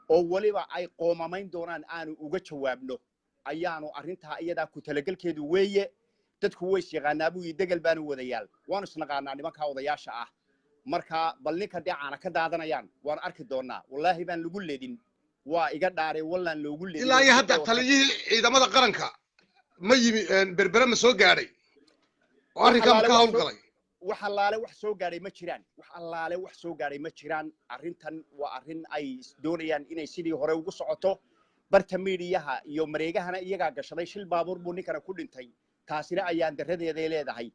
Speaker 3: oo weliba ay qoomamayn doonaan aanu uga jawaabno. Ayaanu arrintaa iyadaa ku talagelkeedu weeye. Dadku way is yaqaanaa buu yidhi, degel baanu wadayaal, waanu isnaqaanaa nimankaa odayaasha ah. Marka bal ninka dee caana ka daadanayaan waan arki doonaa. Wallaahi baan lagu ledin, waa iga dhaaray, wallaan loogu ledin.
Speaker 1: Ilaa iyo hadda taliyihii ciidamada qaranka ma yimi Berbere? Ma soo gaadhay oo arrinkaa ma ka howlgalay?
Speaker 3: Wax allaale wax soo gaadhay ma jiraan, wax allaale wax soo gaadhay ma jiraan. Arrintan waa arrin ay doonayaan inay sidii hore ugu socoto. Barta miidiyaha iyo mareegahana iyagaa gashaday shil baabuur buu ninkana ku dhintay, taasina ayaan darradeeday leedahay.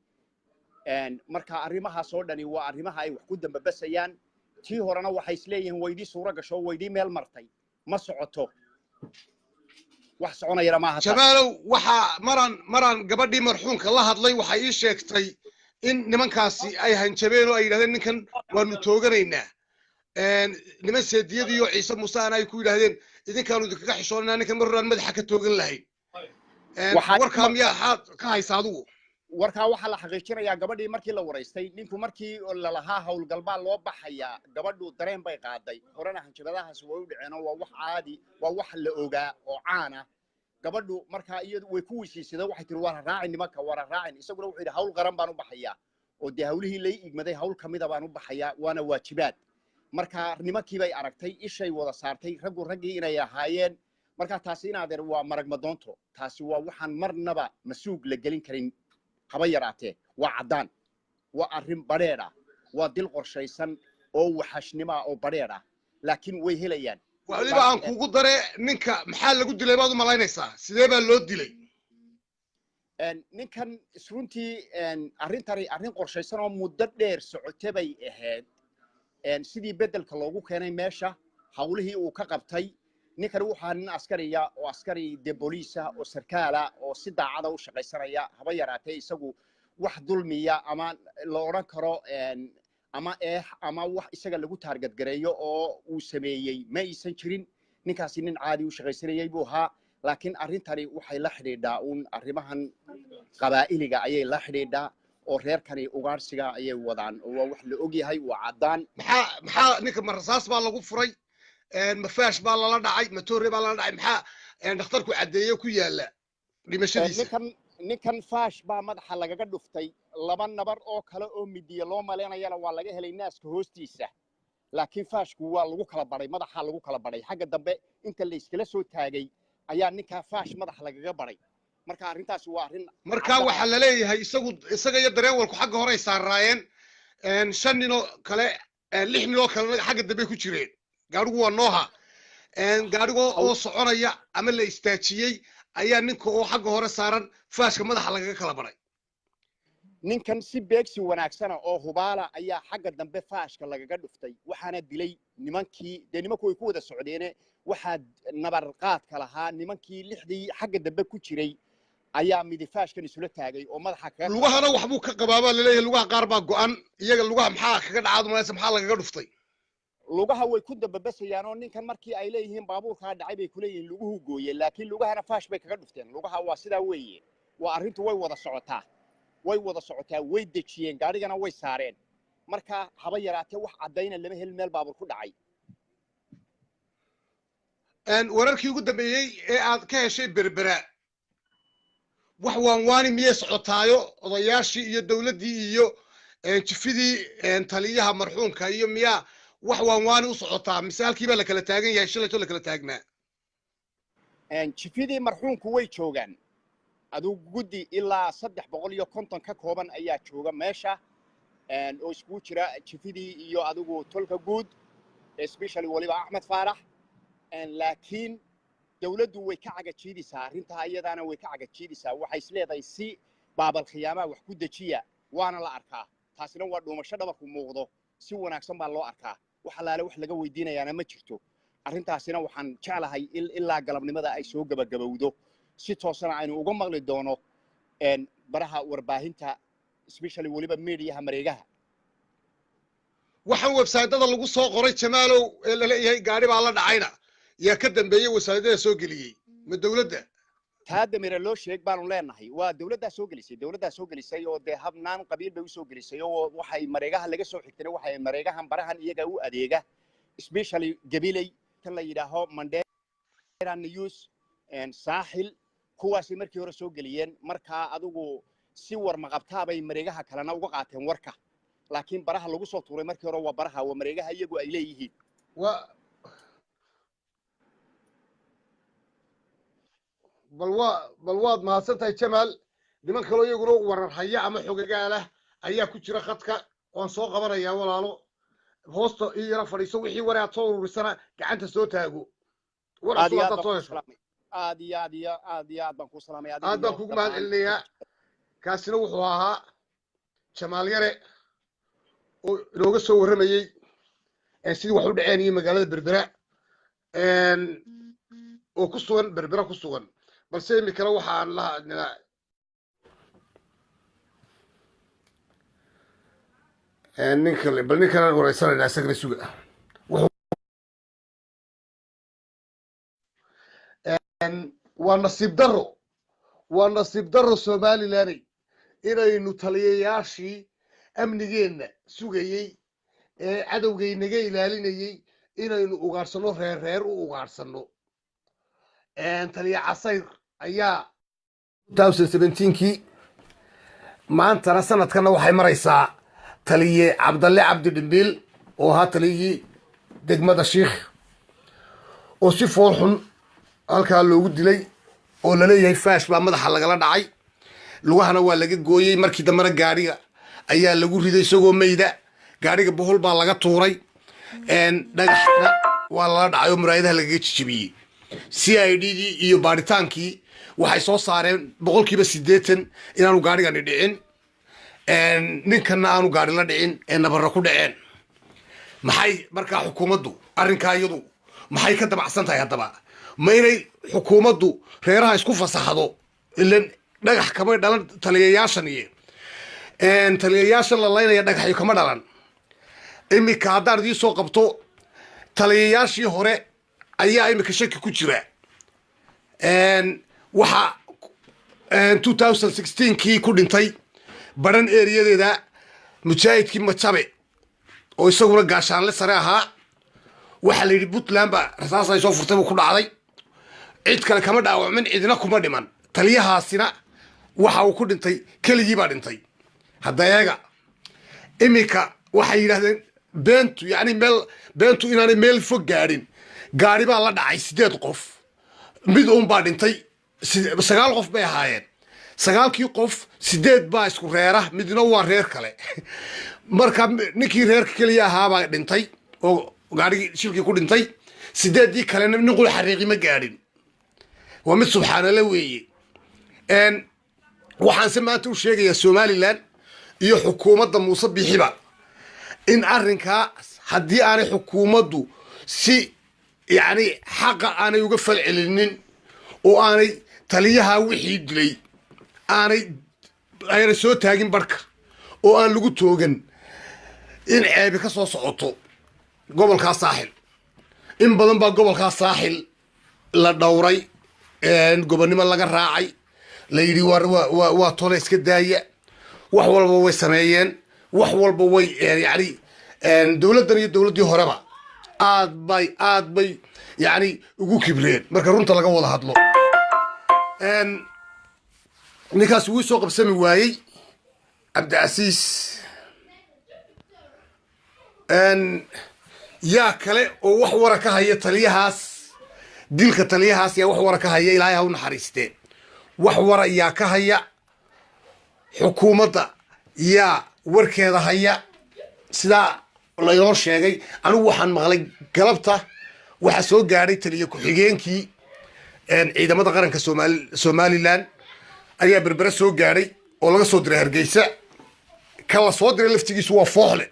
Speaker 3: Marka arrimahaas oo dhani waa arrimaha ay wax ku dambabasayaan. Tii horena waxay isleeyihiin waydii suuro gasho, waydii meel martay. Ma socoto, wax soconayana maaha taas.
Speaker 1: Jamaalow, waxaa maraan gabadhii marxuumka la hadlay waxay ii sheegtay in nimankaasi ay hanjabeen oo ay yidhahdeen ninkan waanu tooganaynaa, niman seediyadii oo Ciise Muuse ana ay ku yidhaahdeen idinkaanu idinkaga xishoonanaa, ninkan mar horaan madaxa ka toogan lahayn. Warkaa miyaa xaad ka haysa adigu?
Speaker 3: Warkaa waxaa la xaqiijinayaa gabadhii markii la waraystay ninku markii lalahaa howlgalbaa loo baxayaa, gabadhu dareen bay qaaday. Horena hanjabadahaasi way u dhaceen oo waa wax caadi, waa wax la ogaa oo caana. Gabadhu markaa iyadu way ku weysiisada, waxay tiri waana raacin nimanka, waana raacin. Isaguna wuxuu yidhi hawl qaran baan u baxayaa oo dee hawlihii lay igmaday hawl kamida baan u baxayaa, waana waajibaad. Marka nimankii bay aragtay, ishay wada saartay raggu raggii inay ahaayeen. Marka taasi, inaadeer, waa marag madoonto. Taasi waa waxaan marnaba masuug la gelin karin haba yaraatee. Waa caddaan, waa arrin badheedh ah, waa dil qorshaysan oo waxashnimo ah oo badheedh ah, laakiin way helayaan.
Speaker 1: Waliba aan kugu dare, ninka maxaa lagu dilay baad u malaynaysaa? Sidee baa loo dilay?
Speaker 3: Ninkan runtii arrintani arrin qorshaysan oo muddo dheer socote bay ahayd. Sidii beddelka loogu keenay meesha, hawlihii uu ka qabtay, ninkani wuxuu nin askariya oo askari de booliisa oo sarkaala oo si daacada u shaqaysanaya. Haba yaraatee isagu wax dulmiya ama la odhan karo ama eex ama wax isaga lagu target gareeyo oo uu sameeyey ma aysan jirin. Ninkaasi nin caadi u shaqaysanayay buu ahaa, laakiin arrintani waxay la xidhiidhaa uun arrimahan qabaa'iliga ayay la xidhiidhaa, oo reerkani ugaarsiga ayay wadaan, oo waa wax la ogyahay, waa caddaan.
Speaker 1: Maxaa ninka, ma rasaas baa lagu furay, ma faash baa lala dhacay, ma toore baa lala dhacay? Maxaa dhakhtarku caddeeye ku yaala dhimashadiisa?
Speaker 3: Ninkan faash baa madaxa lagaga dhuftay. Laba nabar oo kale oo midiya loo malaynayana waa laga helay naaska hoostiisa, laakiin faashku waa lagu kala baray, madaxaa lagu kala baray. Xagga dambe inta la iskala soo taagay ayaa ninkaa faash madaxa lagaga baray. Marka arrintaasi waa arrin
Speaker 1: Marka waxaa la leeyahay isagu, isaga iyo dareewalku xagga hore ay saaraayeen, shan ninoo kale, lix ninoo kalena xagga dambe ku jireen. Gaadhigu waa Noah. Gaadhigo oo soconaya ama la istaajiyey ayaa ninka oo xagga hore saaran faashka madaxa lagaga kala baray.
Speaker 3: Ninkan si beegsi wanaagsana oo hubaala ayaa xagga dambe faashka lagaga dhuftay, waxaana dilay nimankii dee nimanku way ku wada socdeene. Waxaa nabar qaadka lahaa nimankii lixdii xagga dambe ku jiray ayaa midi faashkan isula taagay oo madaxa kaga
Speaker 1: Lugahana waxbuu ka qabaabaa laleeyahay, lugaha qaar baa go'an. Iyaga lugaha maxaa kaga dhacaad malaysa? Maxaa lagaga dhuftay?
Speaker 3: Lugaha way ku dambabasayaan, oo ninkan markii ay leeyihiin baabuurkaa dhacay bay kuleeyihiin luguhu gooye, laakiin lugahana faash bay kaga dhufteen lugaha. Waa sidaa weeye, waa arrintu way wada socotaa, way wada socotaa. Way dejiyeen gaadhigana, way saareen. Marka haba yaraatee wax caddayna lama helin meel baabuur ku dhacay.
Speaker 1: Wararkii ugu dambeeyey ee aad ka heshay Berbera, wax waanwaani miyay socotaayo? Odayaashii iyo dowladdii iyo jifidii taliyaha marxuumka iyo miyaa wax waanwaani u socotaa, mise halkii baa la kala taagan yahay shalayto la kala taagnaa?
Speaker 3: Jifidii marxuumku way joogaan. Adugu guddi ilaa 350 ka kooban ayaa jooga meesha, oo iskugu jira jifidii iyo adigu tolka guud, especially waliba Axmed Faarax. Laakiin dawladdu way ka cagajiidaysaa arrintaa, iyadaana way ka cagajiidaysaa. Waxay isleedahay si baabal khiyaamaha wax ku dejiya, waana la arkaa. Taasina waa dhuumasho dhabarku muuqdo, si wanaagsan baa loo arkaa. Wax allaale wax laga weydiinayaana ma jirto. Arrintaasina waxaan jeclahay ilaa galabnimada ay soo gebagabowdo, si toosana aynu uga maqli doono baraha warbaahinta, especially weliba mediaha mareegaha.
Speaker 1: Waxaan websaydyada lagu soo qoray, Jamaalow, ee laleeyahay gaadhi baa la dhacayna, yaa ka dambeeyey websaydyada soo geliyey? Ma dowladda?
Speaker 3: Taa damira loo sheeg baanu leenahay, waa dowladdaa soo gelisay, dowladdaa soo gelisay, oo dee habnaan qabiil bay usoo gelisay, oo waxay mareegaha laga soo xigtana waxay mareegahan barahan iyaga u adeega, especially Gabiley, tan la yidhaaho Mandera News, Saaxil, kuwaasay markii hore soo geliyeen. Markaa adigu si war maqabtaabay mareegaha kalena uga qaateen warka, laakiin baraha lagu soo tuuray markii hore waa baraha, waa mareegaha iyagu ay leeyihiin.
Speaker 1: Wa bal waa bal waad mahadsan tahay, Jamaal. Niman kaloo iyaguna warar haya ama xogagaalah ayaa ku jira khadka, waan soo qabanayaa. Walaalo, hoosta ii yara fadhiiso, wixii war aad soo ururisana gacanta soo taago, war
Speaker 3: Aad
Speaker 1: cusub
Speaker 3: iyo aad
Speaker 1: haddaad
Speaker 3: baan
Speaker 1: soo
Speaker 3: kuu
Speaker 1: hesho.
Speaker 3: salaamay, aad iyo aad iyo aad iyo aad baan kuu salaamay adiga
Speaker 1: Aad baan
Speaker 3: iyo
Speaker 1: kugu mahad
Speaker 3: dhammaan.
Speaker 1: celinayaa. Kaasina wuxuu ahaa Jamaal Yare oo inooga soo warramayey sidii wax u dhaceen iyo magaalada Berbera, oo ku sugan Berbera ku sugan. Balse imikana waxaan la nin kale, bal nin kalean wareysanaynaa, isagana suga. Waa nasiib darro, waa nasiib darro Somalilaney inaynu taliyayaashii amnigeenna sugayey ee cadowgaynaga ilaalinayey inaynu ugaadhsanno, reer reer u ugaadhsanno. Taliya Casayr ayaa 2017kii, maantana sanadkana waxay maraysaa taliye Cabdalle Cabdi Dhimbiil oo ahaa taliyihii Degmada Shiikh oo si fool xun halkaa loogu dilay, oo laleeyahay faash baa madaxa lagala dhacay, lugahana waa laga gooyey. Markii dambena gaadhiga ayaa lagu riday isagoo meyda. Gaadhiga bohol baa laga tuuray, dhagaxna waa lala dhacay oo muraayadaha lagaga jijibiyey. CID dii iyo baaritaankii waxay soo saareen 80% inaanu gaadhigani dhicin, ninkanna aanu gaadhi la dhicin ee nabarra ku dhaceen. Maxay markaa xukuumaddu arrinkaa iyadu maxay ka damacsan tahay? Haddaba ma inay xukuumaddu reeraha isku fasaxdo? Ilan dhagax kamay dhalan taliyayaashan, iyo taliyayaashan la laynaya dhagaxyo kama dhalan. Iminka haddaan idiin soo qabto, taliyayaashii hore ayaa iminka shaki ku jira. Waxaa 2016-kii ku dhintay Baran eriyadeeda mujaahidkii Majabe, oo isaguna gaashaanle sare ahaa. Waxaa la yidhi Puntland ba rasaas ay soo furtay buu ku dhacday. Cid kale kama dhaawacmin, cidina kuma dhiman. Taliyahaasina waxa uu ku dhintay, keligii baa dhintay. Hadda eega, iminka waxay yidhahdeen beentu, yacni meel beentu inaanay meel fog gaadhin. Gaari baa la dhacay sideed qof, mid uun baa dhintay. Sagaal qof bay ahaayeen. Sagaalkii qof sideed baa isku reera, midna waa reer kale. Marka ninkii reerka keliya ahaabaa dhintay oo gaarigii shilkii ku dhintay. Sideeddii kalena nin qul xariiqi ma gaadhin. Waa mid subxaanale weeye. Waxaanse maanta u sheegayaa Somaliland iyo xukuumadda Muuse Biixiba in arrinkaas haddii aanay xukuumaddu si yacni xaqa aanay uga falcelinin oo aanay taliyaha wixii dilay aanay soo taagin barhka oo aan lagu toogan, in ceebi ka soo socoto gobolkaa Saaxil. In badan baa gobolkaa Saaxil la dhowray, gobonnimo laga raacay, la yidhi waa tole, iska daaya. Wax walba way sameeyeen, wax walba way, yani dowladdan iyo dowladdii horeba aad bay yani ugu kibreen marka runta laga wada hadlo. Ninkaas wuu soo qabsami waayey, Cabdicasiis. Yaa kale oo wax wara ka haya taliyahaas, dilka taliyahaas? Yaa wax wara ka haya? Ilaahay ha u naxariistee. Wax wara yaa ka haya? Xukuumadda yaa warkeeda haya? Sidaa laynoo sheegay, anigu waxaan maqlay galabta waxaa soo gaadhay taliye ku-xigeenkii ciidamada qaranka Somaliland ayaa Berbere soo gaadhay oo laga soo diray Hargeysa. Ka la soo diray laftigiisu waa Fooxle.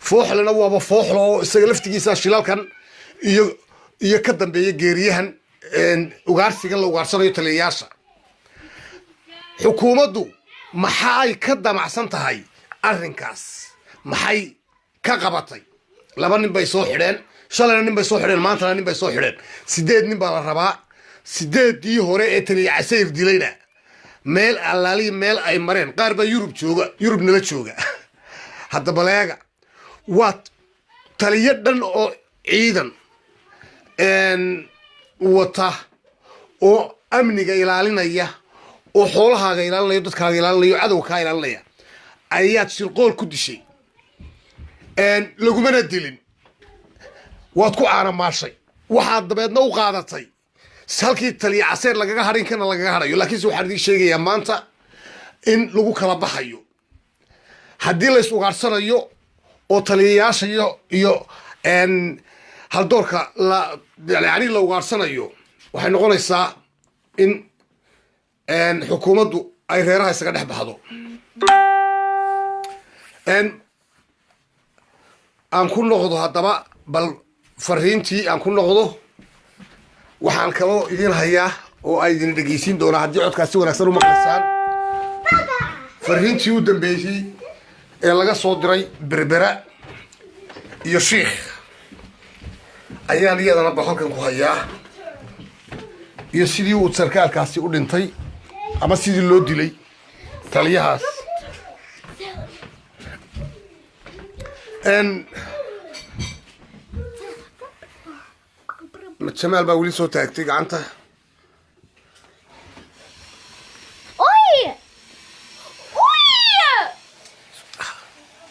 Speaker 1: Fooxlena waaba Fooxle oo isaga laftigiisa shilalkan iyo ka dambeeya geeriyahan, ugaarsigan la ugaarsanayo taliyayaasha. Xukuumaddu maxay ka damacsan tahay arrinkaas? Maxay ka qabatay? Laba nin bay soo xidheen shalayna, nin bay soo xidheen maantana, nin bay soo xidheen. Sideed nin baa la rabaa. Sideeddii hore ee taliya Casayr dilayna meel allaaliya meel ay mareen, qaar baa Yurub jooga, Yurub nala jooga. Hadda baleega, waa taliyo dhan oo ciidan wata oo amniga ilaalinaya oo xoolahaaga ilaalinaya, dadkaaga ilaalinaya o cadowga kaa ilaalinaya ayaad shirqool ku dishay. Lagumana dilin, waad ku caanamaashay. Waxaad dabeedna u qaadatay halkii taliya Caseer lagaga hadhin kana lagaga hadhayo. Laakiinse waxaan idiin sheegayaa maanta in lagu kala baxayo haddii lays ugaarsanayo oo taliyayaasha iyo haldoorka la yani la ugaarsanayo. Waxay noqonaysaa in xukuumaddu ay reeraha isaga dhex baxdo. Aan ku noqdo haddaba bal fariintii aan ku noqdo. Waxaan kaloo idin hayaa oo ay idin dhegeysiin doonaa, haddii codkaas si wanaagsan u maqlaysaan, fariintii u dambeysay ee laga soo diray Berbera iyo Shiikh ayaan iyadana bal halkan ku hayaa, iyo sidii uu sarkaalkaasi u dhintay ama sidii loo dilay taliyahaas. Jamaal baa weli soo taagtay gacanta.
Speaker 4: Oi! Oi!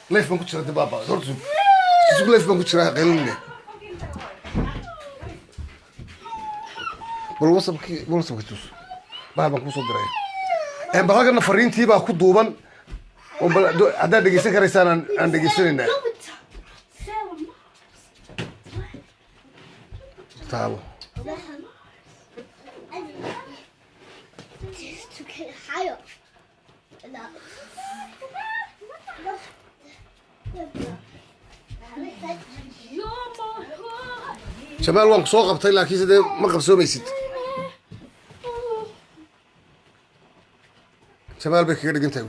Speaker 1: Live baan ku jira. Dibaaba horta sug, live baan ku jiraa, qaylinne. Bal WhatsAppki, WhatsAppka tus, bahal baan kusoo diray. Bal halkana fariintii baa ku duuban oo bal haddaad dhegeysan karaysaan aan dhegeysanaynaa. Taabo.
Speaker 4: To get higher.
Speaker 1: Jamaal, waan ku soo qabtay, laakiinse dee ma qabsoomaysid. Jamaal bay kaga dhigan tahay.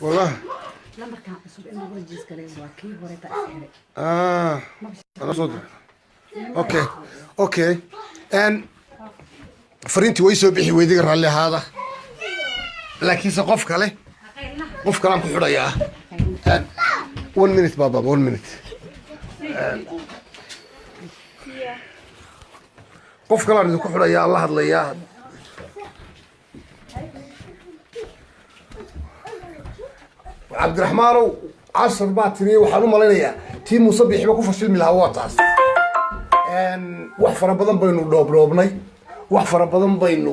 Speaker 1: Wallah.
Speaker 5: Lambarkan cusub in lagu rajiis gareeyo waa kii hore baa is xiray.
Speaker 1: Ah, ana soo diray. Okay, fariintii way soo bixi weydiga, raalli ahaada, laakiinse qof kale, qof kalean ku xidhayaa. One minute, baba, one minute. Qof kalean idinku xidhayaa, la hadlayaa. Cabdiraxmaanow, cashar baa tiri. Waxaan u malaynayaa tii Muuse Biixiba ku fashilmi lahaa waa taas. Wax fara badan baynu dhoobdhoobnay, wax fara badan baynu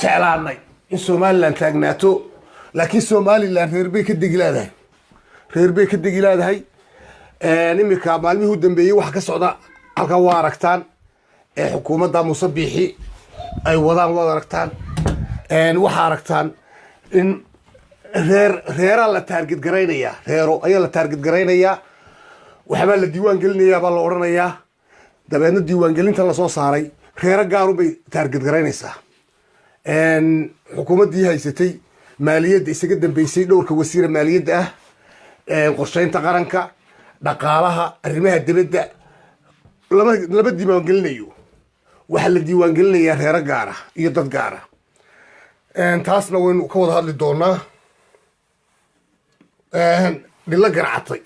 Speaker 1: jeclaanay in Somaliland taagnaato, laakiin Somaliland reer bay ka degi leedahay, reer bay ka degi leedahay. Iminka maalmihii u dambeeyey waxa ka socda halkan waa aragtaan, ee xukuumadda Muuse Biixi ay wadaan waad aragtaan. Waxaa aragtaan in reer reeraa la target garaynayaa, reero ayaa la target garaynayaa, waxbaa la diiwaan gelinayaa baa la odhanayaa. Dabeedna diiwaangelinta lasoo saaray reero gaarun bay target garaynaysaa. Xukuumaddii haysatay maaliyadda isaga dambeysay, dhowrka wasiira maaliyadda ah, qorsheynta qaranka, dhaqaalaha, arrimaha dibadda, lama diiwaangelinayo. Waxaa la diiwaangelinayaa reero gaara iyo dad gaara. Taasna waynu ka wada hadli doonaa. Dhilo garcatay,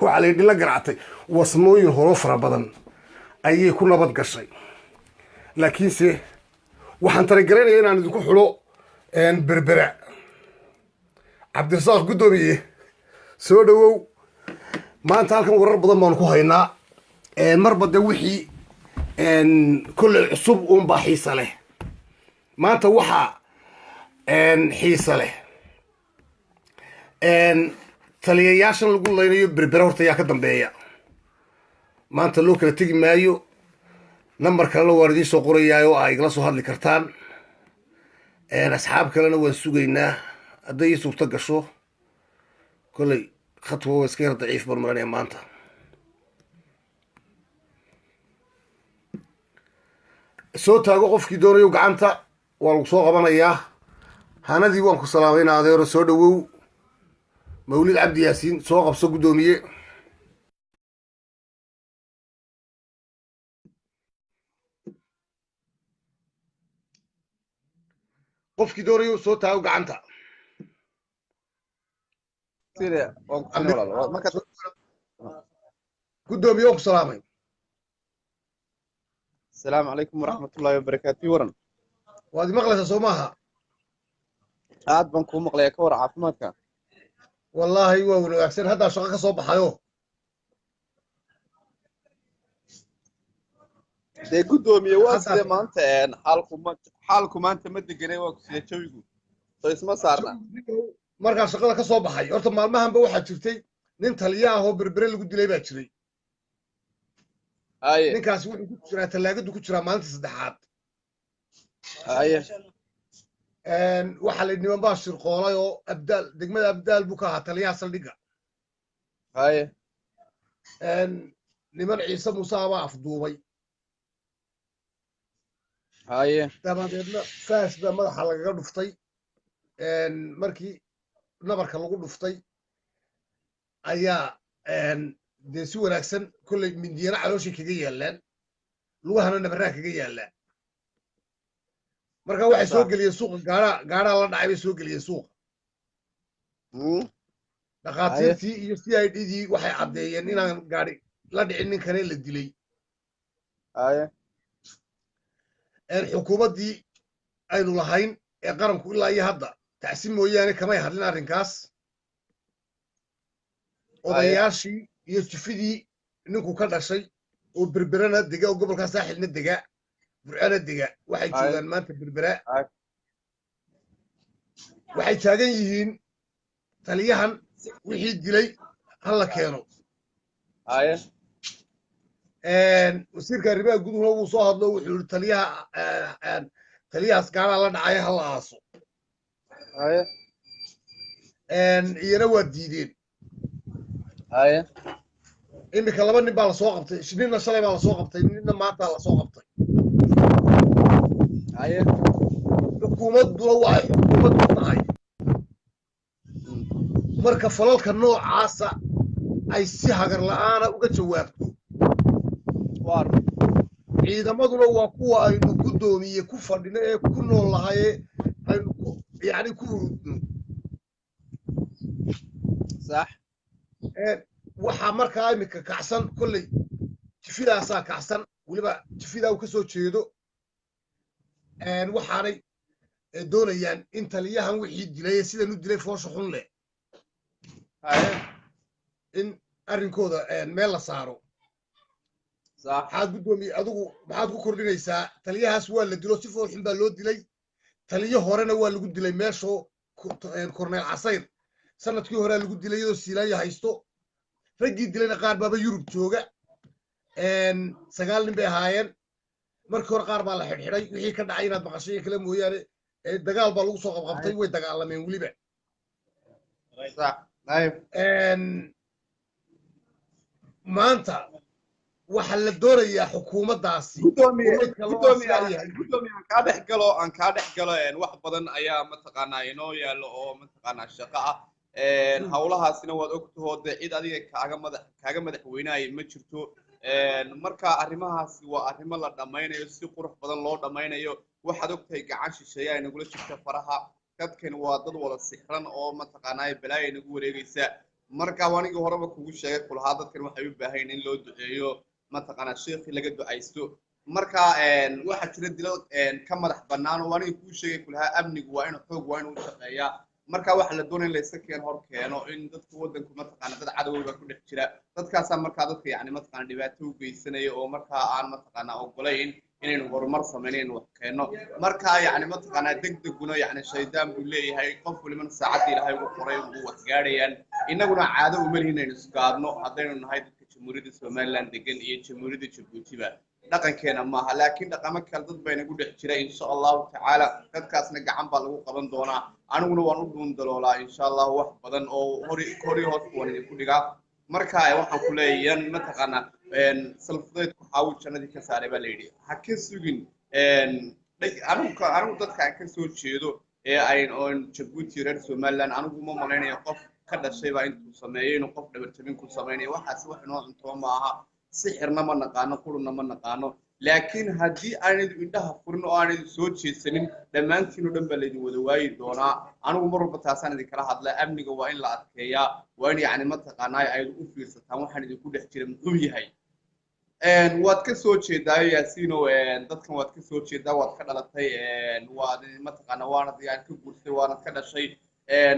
Speaker 1: waxaa la yidhi dhilo garcatay wasmooyin horo fara badan ayay ku nabad gashay. Laakiinse waxaan talagaraynaya inaan idinku xulo Berbera. Cabdirasaaq guddoomiye, soo dhawow. Maanta halkan warar badan baanu ku haynaa. Marba de wixii kolley cusub uunbaa xiisa leh. Maanta waxaa xiisa leh taliyayaashan lagu laynayo Berbera. Horta yaa ka dambeeya? Maanta loo kala tegi maayo. Number kalena waan idiin soo qorayaa oo aa igala soo hadli kartaan. Asxaab kalena waan sugaynaa hadday ii suurto gasho. Kolley khadka waa iska yar daciif baan maranaya maanta. Soo taago qofkii doonayo gacanta, waa lagu soo qabanayaa. Hanadii, waan ku salaamayna adeero, soo dhawow. Mawlid Cabdi Yaasiin, soo qabso guddoomiye. Qofkii doonayo soo taago gacanta.
Speaker 2: Sire, waan ku siin walaal.
Speaker 1: Guddoomiye, waan ku salaamay.
Speaker 2: Asalaamu calaykum waraxmatullaahi wabarakaatu, waran.
Speaker 1: Waad imaqlaysaa soo maaha?
Speaker 2: Aad baan kuu maqlayaa. Ka war caafimaadka?
Speaker 1: Wallaahi waa wanaagsan, haddaa shaqo ka soo baxayo.
Speaker 2: Dee guddoomiye, waa sidee maanta xaalku maanta ma deganay? Waa ku sidee jawigu? Soo isma saarna?
Speaker 1: Markaa shaqada ka soo baxay, horta maalmahanba waxaa jirtay nin taliya ah oo Berbere lagu dilay baa jiray. Ninkaasi wuxuu ku jiraa tallaagadu, ku jiraa maalinta saddexaad. Waxaa la yidhi niman baa shirqoolay oo Abdaal, degmada Abdaal buu ka ahaa taliyaha saldhigga. Niman Ciise Muuse baa afduubay. Dabadeedna faas baa madaxa lagaga dhuftay. Markii nabarka lagu dhuftay ayaa dee si wanaagsan kolley mindiyana calooshay kaga yaallaan, lugahana nabaraa kaga yaallaan. Marka waxay soo geliyeen suuqa, gaadhaa gaadhaa la dhacay bay soo geliyeen suuqa. Dhakhaatiirtii iyo CID dii waxay caddeeyeen inaan gaadhi la dhicin ninkane la dilay. Xukuumaddii aynu lahayn ee qaranku ilaa iyo hadda tacsi mooyaane kamay hadlin arrinkaas. Odayaashii iyo jufidii Ninku ka dhashay oo Berberana dega oo gobolka Saaxilna dega, Burcana dega, waxay joogaan maanta Berbera. Waxay taagan yihiin taliyahan wixii dilay ha la keeno. Wasiirka arrimaha guduhuna wuu soo hadlo, wuxuu yidhi taliyaha taliyahaas gaalaa la dhacay, ha la aaso. Iyana waa diideen. Iminka laba nin baa lasoo qabtay, ninna shalay baa lasoo qabtay, ninna maanta lasoo qabtay. Xukuumadduna waxay xukuumad ku tahay marka falalka noocaasa ay si hagar la'aana uga jawaabto. Ciidamaduna waa kuwa aynu guddoomiye ku fadhino ee ku nool lahayee aynu ku yacni ku hurudno.
Speaker 2: Sax.
Speaker 1: Waxaa markaa iminka kacsan kolley jifidaasaa kacsan, weliba jifidaa uu ka soo jeedo. Waxaanay doonayaan in taliyahan wixii dilay ee sidan u dilay foosha xun leh in arrinkooda meel la saaro. Maxaad, guddoomiye, adigu maxaad ku kordhinaysaa? Taliyahaas waa la dilo, si fool xun baa loo dilay. Taliyo horena waa lagu dilay meeshoo Korneel Casayr sanadkii horea lagu dilay iyadoo Siilaanya haysto. Raggii dilayna qaar baaba Yurub jooga. 9 nin bay ahaayeen. Markii hore qaar baa la xidhxidhay, wixii ka dhacay inaad maqashay kale mooyaane, dagaal baa lagu soo qabqabtay, way dagaalameen weliba.
Speaker 2: sax haye
Speaker 1: Maanta waxaa la doonayaa xukuumaddaasi
Speaker 6: Gudoomiye,
Speaker 1: umadka loo
Speaker 6: gudoomiye,
Speaker 1: aslaayahay.
Speaker 6: Gudoomiye, aan kaa dhex galo. Wax badan ayaa mataqaanaa inoo yaallo oo mataqaanaa shaqo ah. Howlahaasina waad ogtaho, dee cid adiga kaaga madaxweynaaya ma jirto. Marka arrimahaasi waa arrimo la dhammaynayo, si qurux badan loo dhammaynayo. Waxaad ogtahay gacan shisheeya ay nagula jirta faraha. Dadkan waa dad wada sixran oo mataqaanaa balaaya nagu wareegaysa. Marka anigii horeba kugu sheegay kulahaa, dadkan waxay u baahan in loo duceeyo, mataqaanaa sheekhi laga ducaysto. Marka waxaa jira dilal ka madax bannaan oo aniga kuu sheegay kulahaa, amnigu waa inuu xoog, waa inuu u shaqeeyaa. Marka waxaa la doonaya in layska keen hor keeno in dadka waddanku mataqaana dad cadowga ku dhex jira. Dadkaasaa markaa dadka yacni mataqaana dhibaato u geysanaya oo markaa aan mataqaana ogolayn inaynu horumar samayno, inaynu wax keenno. Marka yacni mataqaanaa degdeguna yacni shaydaan buu leeyahay. Qof walibana saacadda Ilaahay ugu qoray ugu wax gaadhayaan. Innaguna caado uma lihin inaynu isgaadno haddaynu nahay dadka Jamhuuriyadda Somaliland degan iyo Jamhuuriyadda Jabuutiba, dhaqankeena maaha. Laakiin dhaqamo kale dad bay nagu dhex jira. Insha Allahu tacaala dadkaasna gacan baa lagu qaban doonaa. Aniguna waan u dhuundaloolaa insha Allahu wax badan oo hori hori hoos waan idinku dhigaa. Marka waxaan ku leeyahay mataqaanaa salfudeedku xaawu jannadii ka saaray baa la yidhi. Ha ka sugin anigu dadka aan ka soo jeedo ee ayn oon Jabuuti, reer Somaliland, anigu uma malaynayo qof ka dhashay baa intuu sameeyey inuu qof dhabarjabin ku samaynayo. Waxaas wax inoo cuntoo ma aha. Sixirna ma naqaano, qurunna ma naqaano. Laakiin haddii aanaydu indhaha furin oo aanaydu soo jeedsanin, dhammaantiin oo dhan baa laydin wada waayi doonaa. Anigu mar walba taasaan idinkala hadlaa. Amniga waa in la adkeeyaa, waa in yacni mataqaanaa aydu u fiirsataan waxaan idinku dhex jira muxuu yahay. Waad ka soo jeedaayo Yaasiino, dadkan waad ka soo jeedaa, waad ka dhalatay, waad mataqaanaa waanad yani ka guursay, waanad ka dhashay.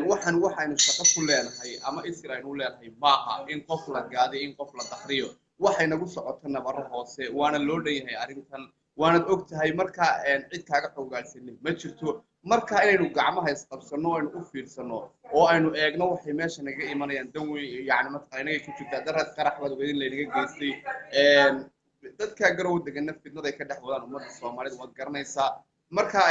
Speaker 6: Waxaan waxaynu shaqo ku leenahay ama isir aynu leenahay maaha in qof la gaaday, in qof la dakriyo. Waxay nagu socoto nabaro hoose, waana loo dhan yahay arrintan, waanad og tahay. Marka cid kaaga xoogaalsanin ma jirto. Marka inaynu gacmaha isqabsanno, aynu u fiirsano oo aynu eegno waxay meesha naga imanayaan, dan weyn yani mataqana inagay ku jirtaa. Darad qarax baad ogeyd in laynaga geystay. Dadka Garow degana fidnaday ka dhex wadaan ummadda Soomaalida waad garanaysaa. Marka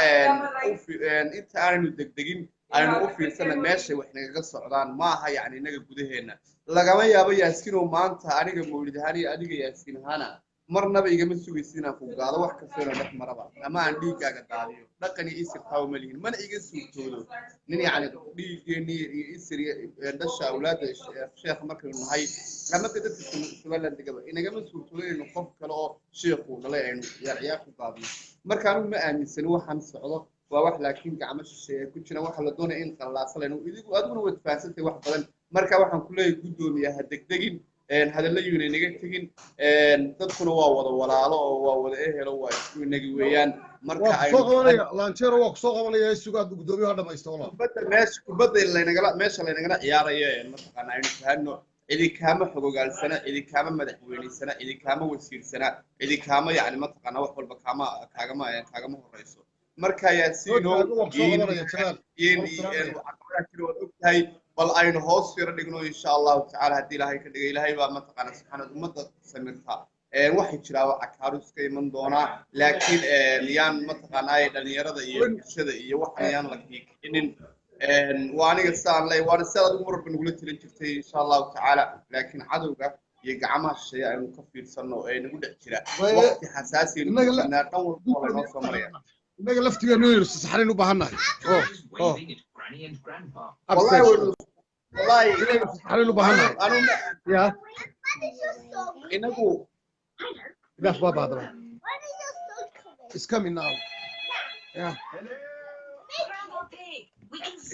Speaker 6: inta aanaynu degdegin aynu u fiirsana meeshay wax nagaga socdaan. Maaha yani inaga gudaheena lagama yaabo Yaasiinow. Maanta aniga Mawlid ahaan iyo adiga Yaasiin ahaana marnaba igama sugaysid inaan ku gaado wax kastoo ina dhex maraba ama aan dhiiggaaga daadiyo. Dhaqan iyo isir taa uma lihin, mana iga suurtoodo nin yacni dhiiggeenii iyo isir iyo dhasha awlaadda sheekh markaynu nahay ama de dadka Somaliland degaba inagama suurtoodo inaynu qof kale oo sheekhu dhalay aynu ciyaar ciyaar ku gaadno. Marka anigu ma aaminsani waxaan socdo waa wax, laakiin gacmo shisheeye ku jira. Waxa la doonaya in qallaasa laynu idigu, adiguna waad fahansantay wax badan. Marka waxaan ku leeyahay guddoomiye, ha degdegin, hadallayuna inaga tegin. Dadkuna waa wada walaalo oo waa wada ehelo, waa isku inagi weeyaan. Marka
Speaker 1: Waa kusoo qabanaya Lanjero, waa kusoo qabanaya. Sugaad guddoomiyaha dhamaysta walaal.
Speaker 6: Kubadda meesha, kubadda laynagala meesha laynagala ciyaarayo mataqaana aynu fahano. Cidi kaama xogogaalsana, cidi kaama madaxweynaysana, cidi kaama wasiirsana, cidi kaama yacni mataqaanaa wax walba kaama kaagama horeyso. Marka Yaasiinow, waad ogtahay, bal aynu hoos yaro dhigno insha Allahu tacaala. Haddii Ilaahay ka dhigay, Ilaahay baa mataqaana subxaana ummadda samirta. Waxay jiraa cakaaru iska iman doonaa, laakiin yaan mataqaanaa dhalinyarada iyo bulshada iyo waxan yaan la kiikicinin. Waa aniga sidaan leeyahay, waana sidaad adigu marwalba nagula talin jirtay insha Allahu tacaala. Laakiin cadowga iyo gacmaha shisheeye aynu ka fiirsano ee nagu dhex jira, waqti xasaasi aynu ku jirnaa, dhan walba waa laynoo soo maraya.
Speaker 1: Innaga laftigeenu inaynu saxrayn u baahannahay.
Speaker 6: Wallahi wallahi
Speaker 1: inaynu saxrayn u baahannahay. Ya
Speaker 6: inagu
Speaker 1: enough baba, hadaba it's coming now. Yeah,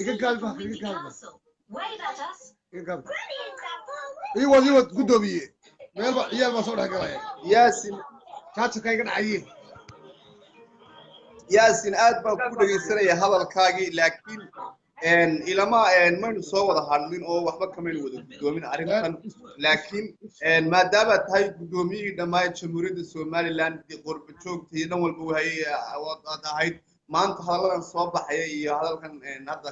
Speaker 1: iga gaalba, iga gaalba, iga gaalba. Iwad, iwad guddoomiye, meel ba ciyaal baa soo dhex galaya.
Speaker 6: Yaasin,
Speaker 1: jaajarka iga dhacayeen.
Speaker 6: Yaasin, aad baan ku dhegaysanaya hadalkaagii, laakiin ilama maynu soo wada hadlin oo waxba kamaynu wada guddoomin arrintan. Laakiin maadaama tahay guddoomiyihii dhammaan Jamhuuriyadda Somaliland, qurba joogta iyo dhan walba wahayay aad ahayd, maanta hadalladan soo baxaya iyo hadalkan hadda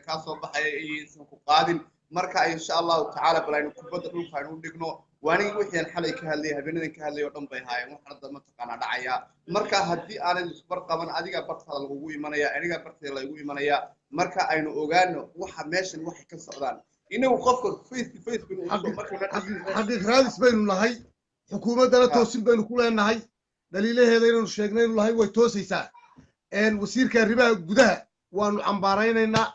Speaker 6: kaa soo baxaya iyaysan ku qaadin. Marka insha Allahu tacaala bal aynu kubadda dhulka aynu u dhigno. Waanigi wixii aan xalay ka hadlayay, habeenadan ka hadlayay oo dhan bay haayeen waxaan hadda mataqaanaa dhacaya. Marka haddii aanan isbar qaban, adigaa bartaada lagugu imanaya, anigaa barteeda laygu imanaya. Marka aynu ogaano waxa meeshan waxay ka socdaan. Inagu qofka face to face baynu
Speaker 1: Xaqiiq raadis baynu nahay, xukuumaddana toosin baynu ku leenahay, dhaliilaheeda inaynu sheegnaynu nahay, way toosaysaa. Wasiirka arrimaha gudaha waanu cambaaraynaynaa,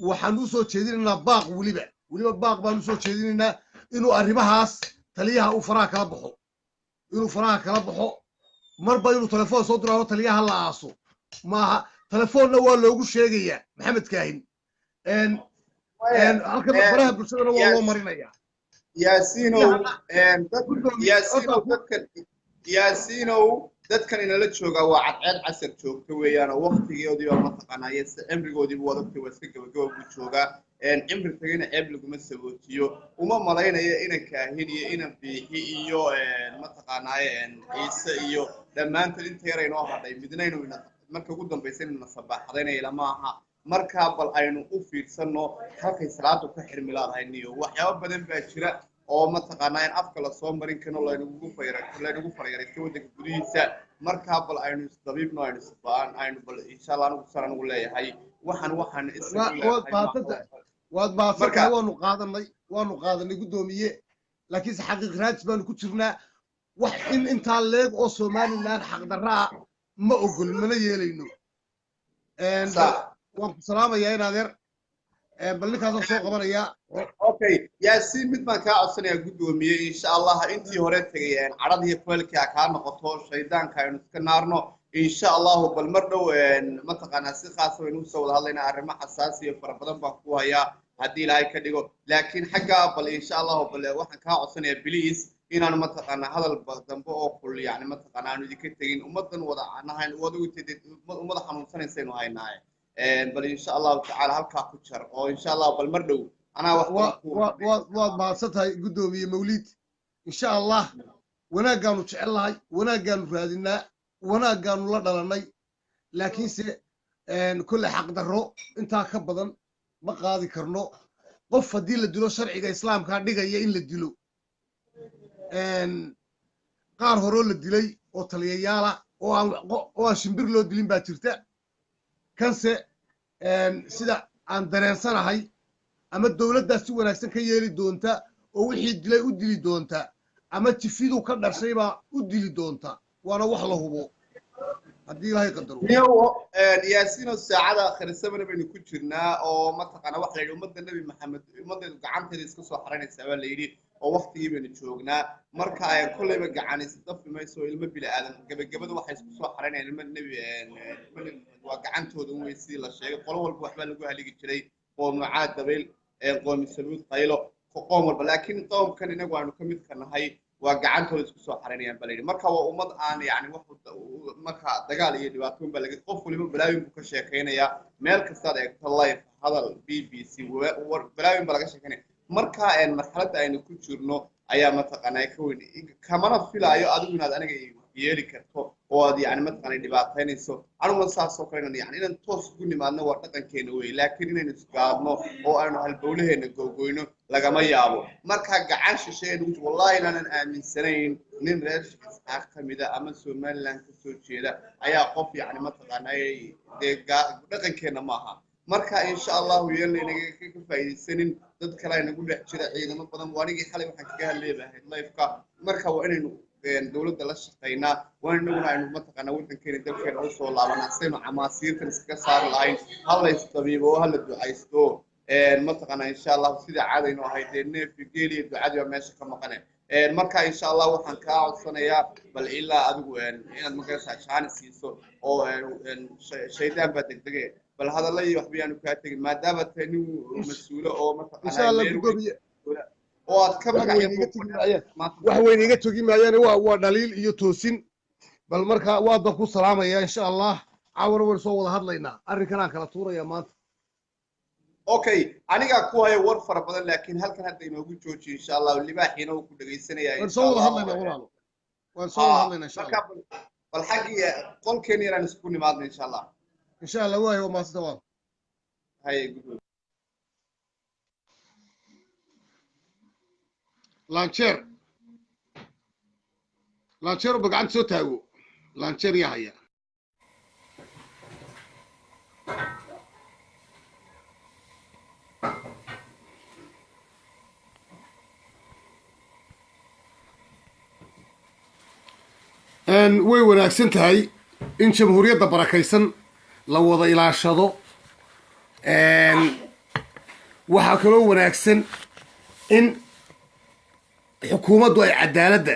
Speaker 1: waxaan u soo jeedinaynaa baaq, weliba baaq baan usoo jeedinaynaa inuu arrimahaas taliyaha uu faraha kala baxo, inuu faraha kala baxo. Marba inuu telefoon soo diraano taliyaha la aaso maaha. Telefoonna waa loogu sheegayaa Maxamed Kaahin, halkan baraha bulshadana waa loo marinayaa.
Speaker 6: Yaasiinow, Yaasiinow, dadkan, Yaasiinow, dadkan inala joogaa waa cadceed casar joogto weeyaan, oo waktigoodii baa mataqaanaa iyo cimrigoodiiba waad ogtay, waa iska gabagaba buu joogaa. Cimri tagayna ceeb laguma sabootiyo. Uma malaynayo inan Kaahin iyo inan Biixi iyo mataqaanaaye Ciise iyo dhammaantood inta yar aynoo hadhay midnaynu marka ugu dambaysa inayna sabaaxadaynaya lama aha. Marka bal aynu u fiirsanno halkay salaadu ka xirmi laadahay. Niyo waxyaabo badan baa jira oo mataqaanaa in afka lasoo marin karo, laynagu farayaraysto waddanka gudihiisa. Markaa bal aynu isdabiibno, aynu isbaan, aynu bal insha Allah. Anigu saan anigu leeyahay, waxaan
Speaker 1: Waad mahadsantahay, waanu qaadanay, waanu qaadanay guddoomiye, laakiinse xaqiiq raadis baanu ku jirnaa. Wax in intaa leeg oo Somaliland xaqdarra ah ma ogolin, mana yeelayno. Waan ku salaamayaa in adeer, bal ninkaasaan soo qabanayaa.
Speaker 6: Okay Yaasiin, mid baan kaa codsanayaa guddoomiye. Insha Allah intii hore tegay cadhadii kuleelkii kaa noqoto, shaydaanka aynu iska naarno insha Allahu. Bal mar dhow mataqaanaa si khaasa waynu usoo wada hadlaynaa, arrimo xasaasi iyo fara badan baan ku hayaa haddii Ilaahay ka dhigo. Laakiin xaggaa bal insha Allahu bal waxaan kaa codsanayaa please inaanu mataqaanaa hadal dambe oo kul yani mataqaanaa aanu idinka tegin. Ummaddan wada nahayn, waad ogtay, ummada xanuunsanaysaynu haynaaye. Bal insha Allahu tacaala halkaa ku jar oo insha Allah bal mar dhow anaa wax.
Speaker 1: Waad mahadsan tahay guddoomiye Mawliid. Insha Allah wanaaggaanu jecel lahay, wanaaggaanu raadinaa, wanaaggaanu la dhalanay, laakiinse kolley xaqdarro intaa ka badan ma qaadi karno. Qof haddii la dilo, sharciga islaamkaa dhigaya in la dilo. Qaar horoo la dilay oo taliyayaala oo aan shimbir loo dilin baa jirta. Kanse sida aan dareensanahay, ama dowladdaas si wanaagsan ka yeeli doonta oo wixii dilay u dili doonta, ama jifiduu ka dhashay baa u dili doonta, waana wax la hubo haddii Ilaahay qadaro.
Speaker 6: Yaasiino, saacada akhrisamana baynu ku jirnaa oo mataqaana waxa la yidhi ummadda Nebi Maxamed ummaddeedu gacanteeda iska soo xaranaysaa baa la yidhi, oo waktigii baynu joognaa. Marka ay kolleyba gacan isdafi mayso ilmo bini aadan, gabagabada waxay isku soo xaranayaan ilmo nebi Maxamed waa gacantooda un wey sidii la sheegay. Qolo walba waxbaa lagu haligi jiray, qoomu Caad dabayl, qoomi Samuud qaylo, qoom walba. Laakiin qoomkan inagu aanu ka mid ka nahay waa gacantooda isku soo xaranayaan baa la yidhi. Marka waa ummad aan yani wax marka dagaal iyo dhibaatooyin baa laga, qof waliba balaayin buu ka sheekaynayaa. Meel kastaad eegto, live hadal, BBC, balaayin baa laga sheekaynaya. Marka marxaladda aynu ku jirno ayaa mataqaanaa ka weyn, kamana filaayo adigu inaad aniga yeeli karto oo aad yani mataqaanaa dhibaataynayso. Aniguna saas oo kale inaan yani inaan toos ugu nimaadno waa dhaqankeena wey, laakiin inaynu isgaadno oo aynu halbowlaheena googoyno lagama yaabo. Marka gacan shisheeye nugu, wallahi inaanan aaminsanayn nin reer Isxaaq ka mida ama Somaliland ka soo jeeda ayaa qof yani mataqaanaa dee dhaqankeena maaha. Marka insha Allahu yeelna inaga ka faa'iidaysanin dad kale ay nagu dhex jira ciidamo badan. Waa anigii xalay waxaan kaga hadlayay ahayd live-ka. Marka waa inaynu dowladda la shaqaynaa, waa inaguna aynu mataqaanaa waddankeena dalkeena usoo laabanaa saynu camaasiirtan iskaga saari lahayn. Ha la isdabiibo oo ha la ducaysto mataqaanaa insha Allahu sida caadaynu ahayd dee neef iyo geel iyo ducadii baa meesha ka maqane. Marka insha Allah waxaan kaa codsanayaa bal ilaa adigu inaad magaraysaa jaanis siiso oo shaydaan baa degdege, bal hadalla iyo waxba yaanu kaa tegin maadaama tahay nin mas-uulo oo
Speaker 1: Insha
Speaker 6: mataqaanaa
Speaker 1: Allah
Speaker 6: meel weyn
Speaker 1: gudoomiye
Speaker 6: oo aad ka
Speaker 1: wax
Speaker 6: magacyo
Speaker 1: weyn iga tegi maayaan,
Speaker 6: maanta.
Speaker 1: Wax weyn iga togi maayaane, waa dhaliil iyo toosin. Bal marka waad baan ku salaamaya insha Allah, caawana waynu soo wada hadlaynaa, arrinkan aan kala tuuraya maanta.
Speaker 6: Okay, anigaa ku haya war fara badan, laakiin halkan hadda inoogu jooji insha Allah, libaaxiina uu ku dhegaysanaya
Speaker 1: Waan
Speaker 6: insha
Speaker 1: soo wada
Speaker 6: Allah.
Speaker 1: hadlaynaa walaalo, waan soo wada hadlaynaa insha
Speaker 6: Marka
Speaker 1: Allah.
Speaker 6: Bal xaggii qolkeena yaraan isku nimaadna insha Allah.
Speaker 1: Insha Allah, waayo waa mahadsantahay walaal.
Speaker 6: Haye gudoomiye.
Speaker 1: Lancheer, lancheer ba gacanta soo taago, lancheer yaa haya. Way wanaagsan tahay in jamhuuriyadda barakaysan la wada ilaashado. Waxaa kaloo wanaagsan in xukuumaddu ay cadaaladda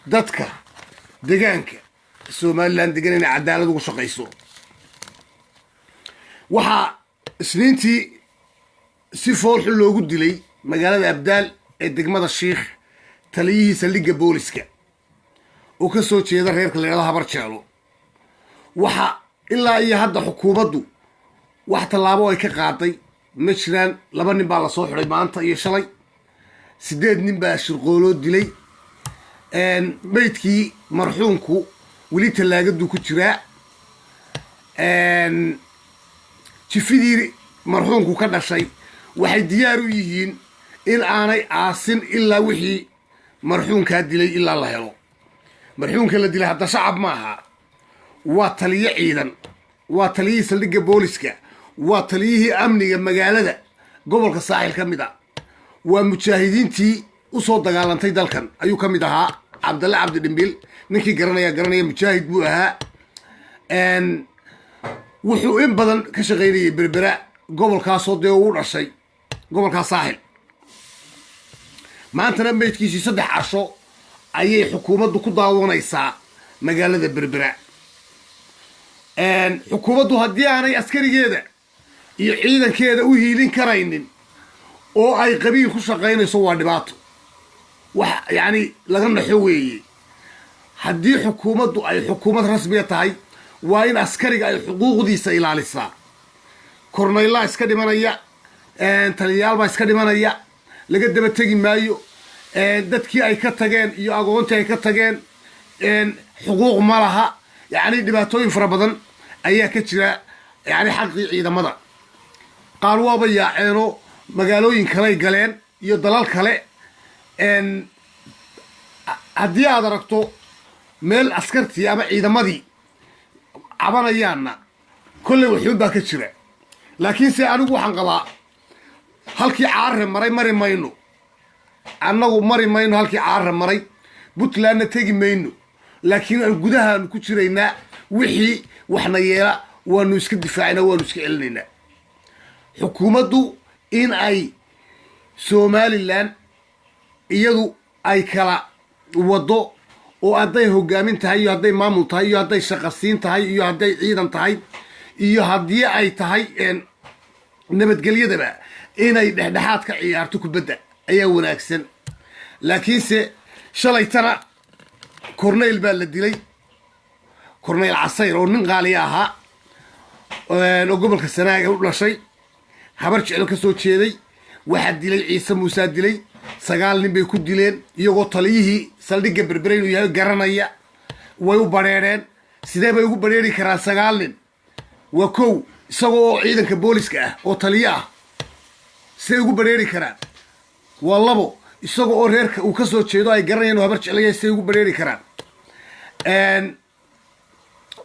Speaker 1: dadka degaanka Somaliland degan inay cadaalad ugu shaqayso. Waxaa Isniintii si foolxun loogu dilay magaalada Abdaal ee degmada Shiikh taliyihii saldhigga booliska oo ka soo jeeda reerka la yidhahdo Habar Jeclo. Waxa ilaa iyo hadda xukuumaddu wax tallaabo ay ka qaaday ma jiraan. Laba nin baa lasoo xidhay maanta iyo shalay, 8 nin baa shirqooloo dilay. Meydkii marxuumku weli tallaagaduu ku jiraa. Jifidii marxuumku ka dhashay waxay diyaar u yihiin in aanay aasin ilaa wixii marxuumkaa dilay ilaa la helo. Marxuumka la dilay hadda shacab ma aha, waa taliyo ciidan, waa taliyihii saldhigga booliska, waa taliyihii amniga magaalada gobolka Saaxil ka mid a, waa mujaahidiintii u soo dagaalantay dalkan ayuu ka mid ahaa. Cabdalle Cabdi Dhimbil ninkii garanaya garanaya, mujaahid buu ahaa. Wuxuu in badan ka shaqaynayay Berbera, gobolkaasoo dee uu dhashay, gobolkaa Saaxil. Maantana meydkiisii 3 casho ayay xukuumaddu ku daawanaysaa magaalada Berbera. Xukuumaddu haddii aanay askarigeeda iyo ciidankeeda u hiilin karaynin oo ay qabiil ku shaqaynayso, waa dhibaato, wax yacni laga naxo weeye. Haddii xukuumaddu ay xukuumad rasmiya tahay, waa in askariga ay xuquuqdiisa ilaalisaa. Kornaylaa iska dhimanaya, taliyayaal baa iska dhimanaya, laga daba tegi maayo. Dadkii ay ka tageen iyo agoontii ay ka tageen xuquuq ma laha. Yacni dhibaatooyin fara badan ayaa ka jira. Yacni xaqii ciidamada qaar waaba yaaceenoo magaalooyin kaley galeen iyo dalal kale. Haddii aad aragto meel askartii ama ciidamadii cabanayaanna, kolley waxuun baa ka jira. Laakiinse anigu waxaan qabaa halkii Caarre maray mari mayno, annagu mari mayno halkii Caarre maray. Puntlandna tegi mayno, laakiin aan gudahaanu ku jiraynaa. Wixii waxna yeela waanu iska difaacinaa, waanu iska celinaynaa. Xukuumaddu in ay Somaliland iyadu ay kala waddo oo hadday hogaamin tahay iyo hadday maamul tahay iyo hadday shaqasiin tahay iyo hadday ciidan tahay iyo haddii ay tahay nabadgelyadaba inay dhexdhexaad ka ciyaarto kubadda ayaa wanaagsan. Laakiinse shalaytana corneyl baa la dilay, Corneyl Casayr oo nin qaaliya ahaa oo gobolka Sanaaga u dhashay, Habar Jeclo ka soo jeeday. Waxaa dilay Ciise Muusaa dilay, 9 nin bay ku dileen, iyagoo taliyihii saldhigga Berbere inuu yahay garanaya. Way u badheedheen. Sidee bay ugu badheeri karaan 9 nin? Waa kow, isagoo oo ciidanka booliska ah oo taliyo ah, siday ugu badheeri karaan? Waa labo, isaga oo reerka uu ka soo jeedo ay garanayaan oo Habar Jeclaya, siday ugu badheeri karaan?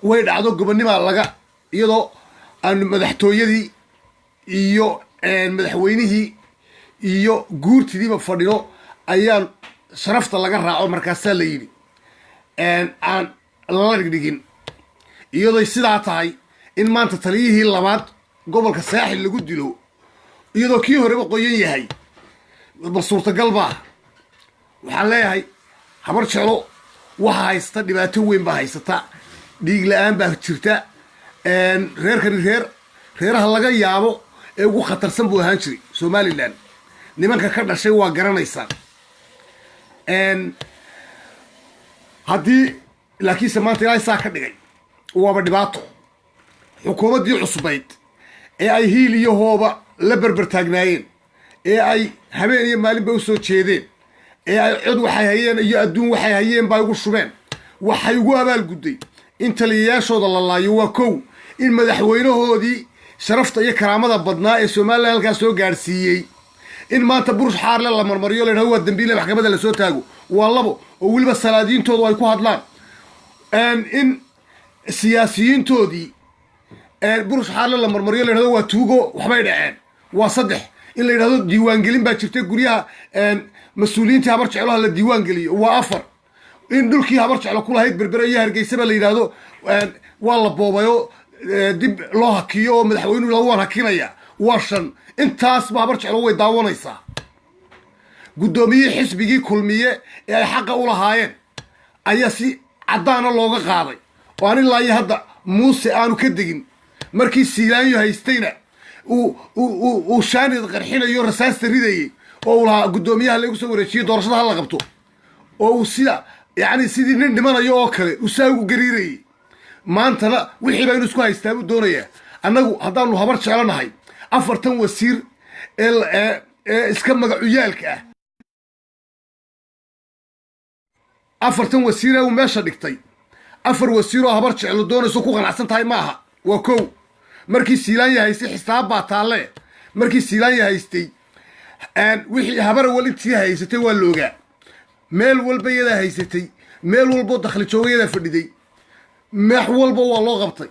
Speaker 1: Way dhacdo, gobonnima laga, iyadoo aanu madaxtooyadii iyo madaxweynihii iyo guurtidiiba fadhino ayaan sharafta laga raaco. Markaasaa la yidhi aan lala dhigdhigin. Iyadoy sidaa tahay in maanta taliyihii labaad gobolka Saaxil lagu dilo, iyadoo kii horeba qoyan yahay, ma suurtagal baa? Waxaan leeyahay, Habar Jeclo waxa haysta dhibaato weyn baa haysata, dhiig la-aan baa jirta. Reerkani reer reeraha laga yaabo ee ugu khatarsan buu ahaan jiray Somaliland. Nimanka ka dhashay waa garanaysaan. Haddii laakiinse maanta Ilaahay saa ka dhigay, waaba dhibaato. Xukuumaddii cusbayd ee ay hiil iyo hooba la berber taagnaayeen, ee ay habeen iyo maalinba u soo jeedeen, ee ay cod waxay hayeen iyo adduun waxay hayeen baa ugu shubeen, waxay ugu abaalgudday in taliyayaashooda la laayo. Waa kow, in madaxweynahoodii sharafta iyo karaamada badnaa ee Somaliland halkaas soo gaadhsiiyey in maanta burush xaarle la marmariyo, la yidhahdo waa dambiile, maxkamadda lasoo taago. Waa labo, oo weliba salaadiintoodu ay ku hadlaan in siyaasiyiintoodii burush xaarle la marmariyo, la yidhahdo waa tuugo, waxbay dhaceen. Waa saddex, in la yidhahdo diiwaangelin baa jirta, guryaha mas-uuliyiintii Habar Jecloha la diiwaan geliyo. Waa afar, in dhulkii Habar Jeclo ku lahayd Berbere iyo Hargeysaba la yidhaahdo waa la boobayo, dib loo hakiyo oo madaxweynuhu yidhahdo waan hakinaya. Waa shan. Intaasba Habar Jeclo way daawanaysaa. Guddoomiyihii xisbigii Kulmiye ee ay xaqa u lahaayeen ayaa si caddaana looga qaaday, oo aan ilaa iyo hadda Muuse aanu ka degin. Markii Siilaanyo haystayna uu shaanid qarxinayo, rasaasta ridayey, oo uu lahaa guddoomiyaha lagu soo wareejiyey, doorashada ha la qabto, oo uu sida yacni sidii nin dhimanayo oo kale uu saa ugu gariirayey. Maantana wixii baa inuu isku haystaa buu doonayaa. Annagu haddaanu Habar Jeclo nahay, 40 wasiir ee iska magacuyaalka ah, 40 wasiir ee uu meesha dhigtay, afar wasiir oo Habar Jeclo doonayso ku qanacsan tahay ma aha. Waa kow, markii Siilaanya haystay xisaab baa taalle. Markii Siilaanya haystay, wixii Habarawal intii haysatay waa loogaa. Meel walba iyadaa haysatay, meel walboo dakhli joogayadaa fadhiday, meex walba waa loo qabtay.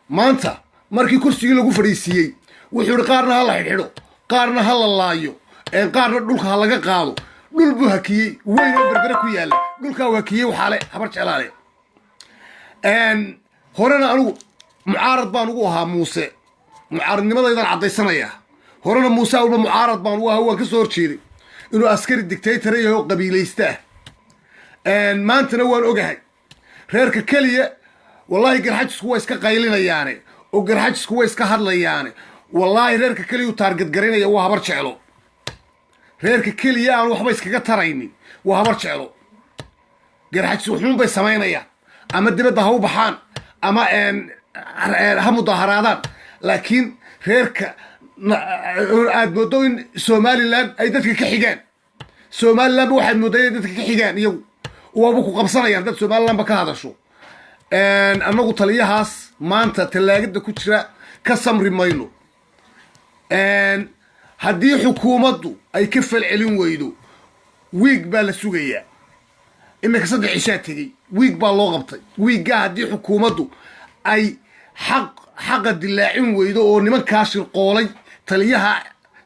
Speaker 1: Maanta markii kursigii lagu fadhiisiiyey, wuxuu ihi qaarna ha la xidhxidho, qaarna ha la laayo, qaarna dhulka ha laga qaado. Dhul buu hakiyey weyn oo Berbere ku yaalla. Dhulkaa uu hakiyey waxaa le Habar Jeclaale. Horena anigu mucaarad baan ugu ahaa Muuse, mucaaradnimadaydan caddaysanayaa. Horena Muuse awalba mucaarad baan ugu ahaa, waan ka soo horjeeday inuu askari dictator yahay oo qabiilaysta ah. Maantana waan ogahay reerka keliya. Wallaahi Garxajisku waa iska qaylinayaane oo Garxajisku waa iska hadlayaane. Wallaahi reerka keliya u target garaynaya waa Habar Jeclo. Reerka keliya aan waxba iskaga taraynin waa Habar Jeclo. Garxajis wuxuun bay samaynayaan, ama dibadda ha u baxaan ama ha mudaaharaadaan, laakiin reerka aad moodo in Somaliland ay dadka ka xigaan, Somalilandba waxaad mooddaa inay dadka ka xigaan, iyagu waaba ku qabsanayaan dad Somalilandba ka hadasho. Annagu taliyahaas maanta tallaagada ku jira ka samri mayno. Haddii xukuumaddu ay ka falcelin weydo, wiig baa la sugayaa. Iminka 3 cishaa tegey, wiig baa loo qabtay. Wiiggaa haddii xukuumaddu ay xaq xaqa dilaacin weydo oo nimankaa shirqoolay taliyaha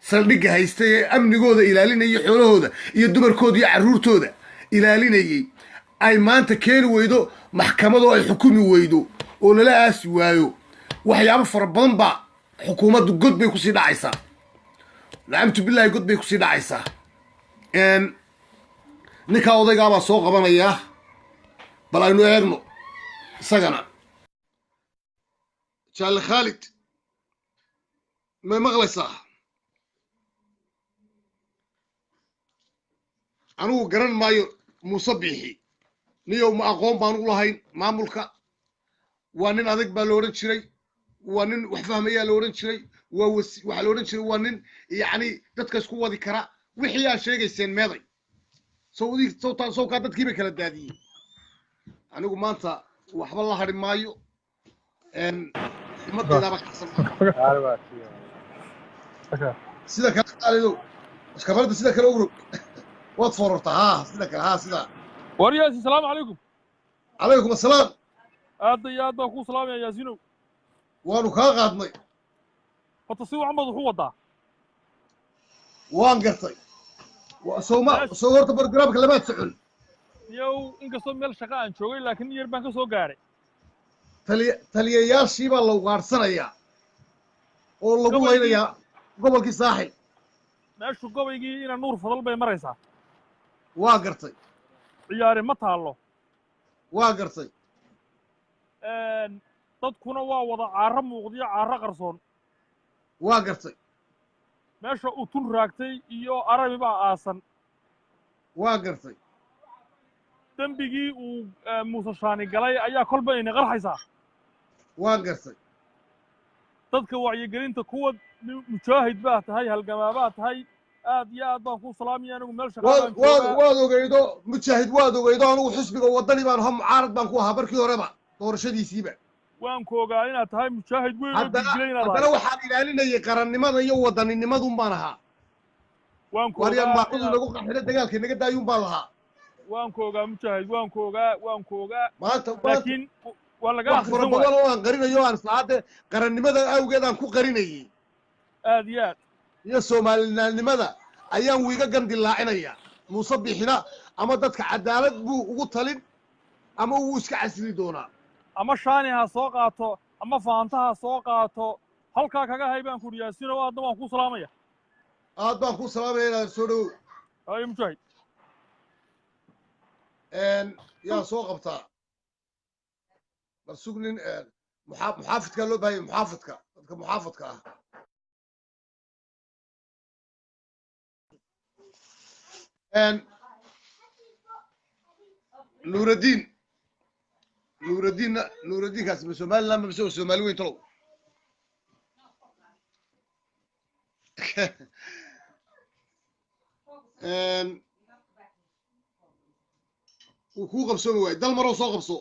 Speaker 1: saldhigga haystay ee amnigooda ilaalinayay, xoolahooda iyo dumarkooda iyo carruurtooda ilaalinayay, ay maanta keeni weydo maxkamadoo ay xukumi weydo oo lala aasi waayo, waxyaabo fara badan baa xukuumaddu god bay kusii dhacaysaa. Nacamtu billaahi, god bay kusii dhacaysaa. Ninkaa odaygaabaa soo qabanayaa, bal aynu eegno isagana. Jaalle Khaalid, may maqlaysaa? Anigu garan maayo Muuse Biixi niyow, ma aqoon baan u lahayn maamulka. Waa nin adag baa la odhan jiray, waa nin wax fahmayaa la odhan jiray. Waa waxaa la odhan jiray waa nin yacni dadka isku wadi kara. Wixii aa sheegayseen meeday sawdii sawtaa sawkaa dadkiiba kala daadiyey. Anigu maanta waxba la hadhi maayo, ummadaydaaba kacsan. Sida kale qaalidow iskabarda, sida kale ugrog waad foorartaa. Haa, sida kale, haa, sida.
Speaker 7: War Yaasin, salaamu calaykum.
Speaker 1: Calaykum assalaam.
Speaker 7: Aad iyo aad baan kuu salaamaya, Yaasinow.
Speaker 1: Waanu kaa qaadnay.
Speaker 7: Horta si wacan baad wuxu wadaa.
Speaker 1: Waan gartay. Sowma soo horta barogaraamka lamaad socon.
Speaker 7: Yow, inkastoo meel shaqa aan joogay, laakiin in yar baan ka soo gaaray.
Speaker 1: Taliyayaashii baa la ugaadhsanayaa oo lagu laynayaa gobolkii Saaxil.
Speaker 7: Meeshu gobaygii ina Nuur Fadal bay maraysaa.
Speaker 1: Waa gartay.
Speaker 7: Ciyaari ma taallo.
Speaker 1: Waa gartay.
Speaker 7: Dadkuna waa wada caaro muuqdiyo caaro qarsoon.
Speaker 1: Waa gartay.
Speaker 7: Meesha utun raagtay iyo arabi baa aasan.
Speaker 1: Waa gartay.
Speaker 7: Dembigii uu Muuse Shaani galay ayaa kolba ina qarxaysaa.
Speaker 1: Waa gartay.
Speaker 7: Dadka wacyigelinta kuwa mujaahid baa tahay, halgamaa baa tahay, aad iyo aad baan kuu salaamaya. Anigu meel shaqa
Speaker 1: waad
Speaker 7: baan
Speaker 1: waad
Speaker 7: joogaa.
Speaker 1: Waad ogeydo, mujaahid, waad ogeydo. Anigu xisbiga Waddani baan ahaa, mucaarad baan ku ahaa markii horeba doorashadiisiiba.
Speaker 7: Waan ku ogaa inaad tahay mujaahid weyn oo
Speaker 1: haddana
Speaker 7: digilay inaad
Speaker 1: haddana
Speaker 7: ahay.
Speaker 1: Waxaan ilaalinayay qarannimada iyo waddaninimadun baan ahaa.
Speaker 7: Waan ku
Speaker 1: Waariyaan
Speaker 7: ogaa
Speaker 1: maacudu
Speaker 7: inaad
Speaker 1: nagu qaxina, dagaalka naga daayuun baan lahaa.
Speaker 7: Waan ku ogaa, mujaahid, waan ku ogaa, waan ku ogaa.
Speaker 1: Maanta
Speaker 7: Laakiin waa laga
Speaker 1: wax fara
Speaker 7: akhrisan
Speaker 1: badan
Speaker 7: waay.
Speaker 1: oo aan qarinayo, aan saacadda qarannimada awgeed aan ku qarinayay
Speaker 7: Aad iyo aad.
Speaker 1: iyo soomaalinaanimada ayaan wiiga gandilaacinaya. Muuse Bixina ama dadka cadaalad buu ugu talin ama wuu iska casili doonaa.
Speaker 7: Ama Shaani ha soo qaato ama Faanta ha soo qaato, halkaa kaga hay baan ku idhi, Yaasinow. Aadna waan kuu salaamaya.
Speaker 1: Aad baan kuu salaamaya inaad soo dhowow.
Speaker 7: Haye, mujaahid.
Speaker 1: Yaa soo qabtaa? Bal sug, nin muxaafidkaa loo baahanya, muxaafidka, dadka muxaafidka ah. Nuuraddiin, Nuuraddiinna, Nuuraddiinkaasi ma Somaliland ma mise waa Soomaali weyn talow? Wuu kuu qabsoomi waaye. Dal maroo soo qabso.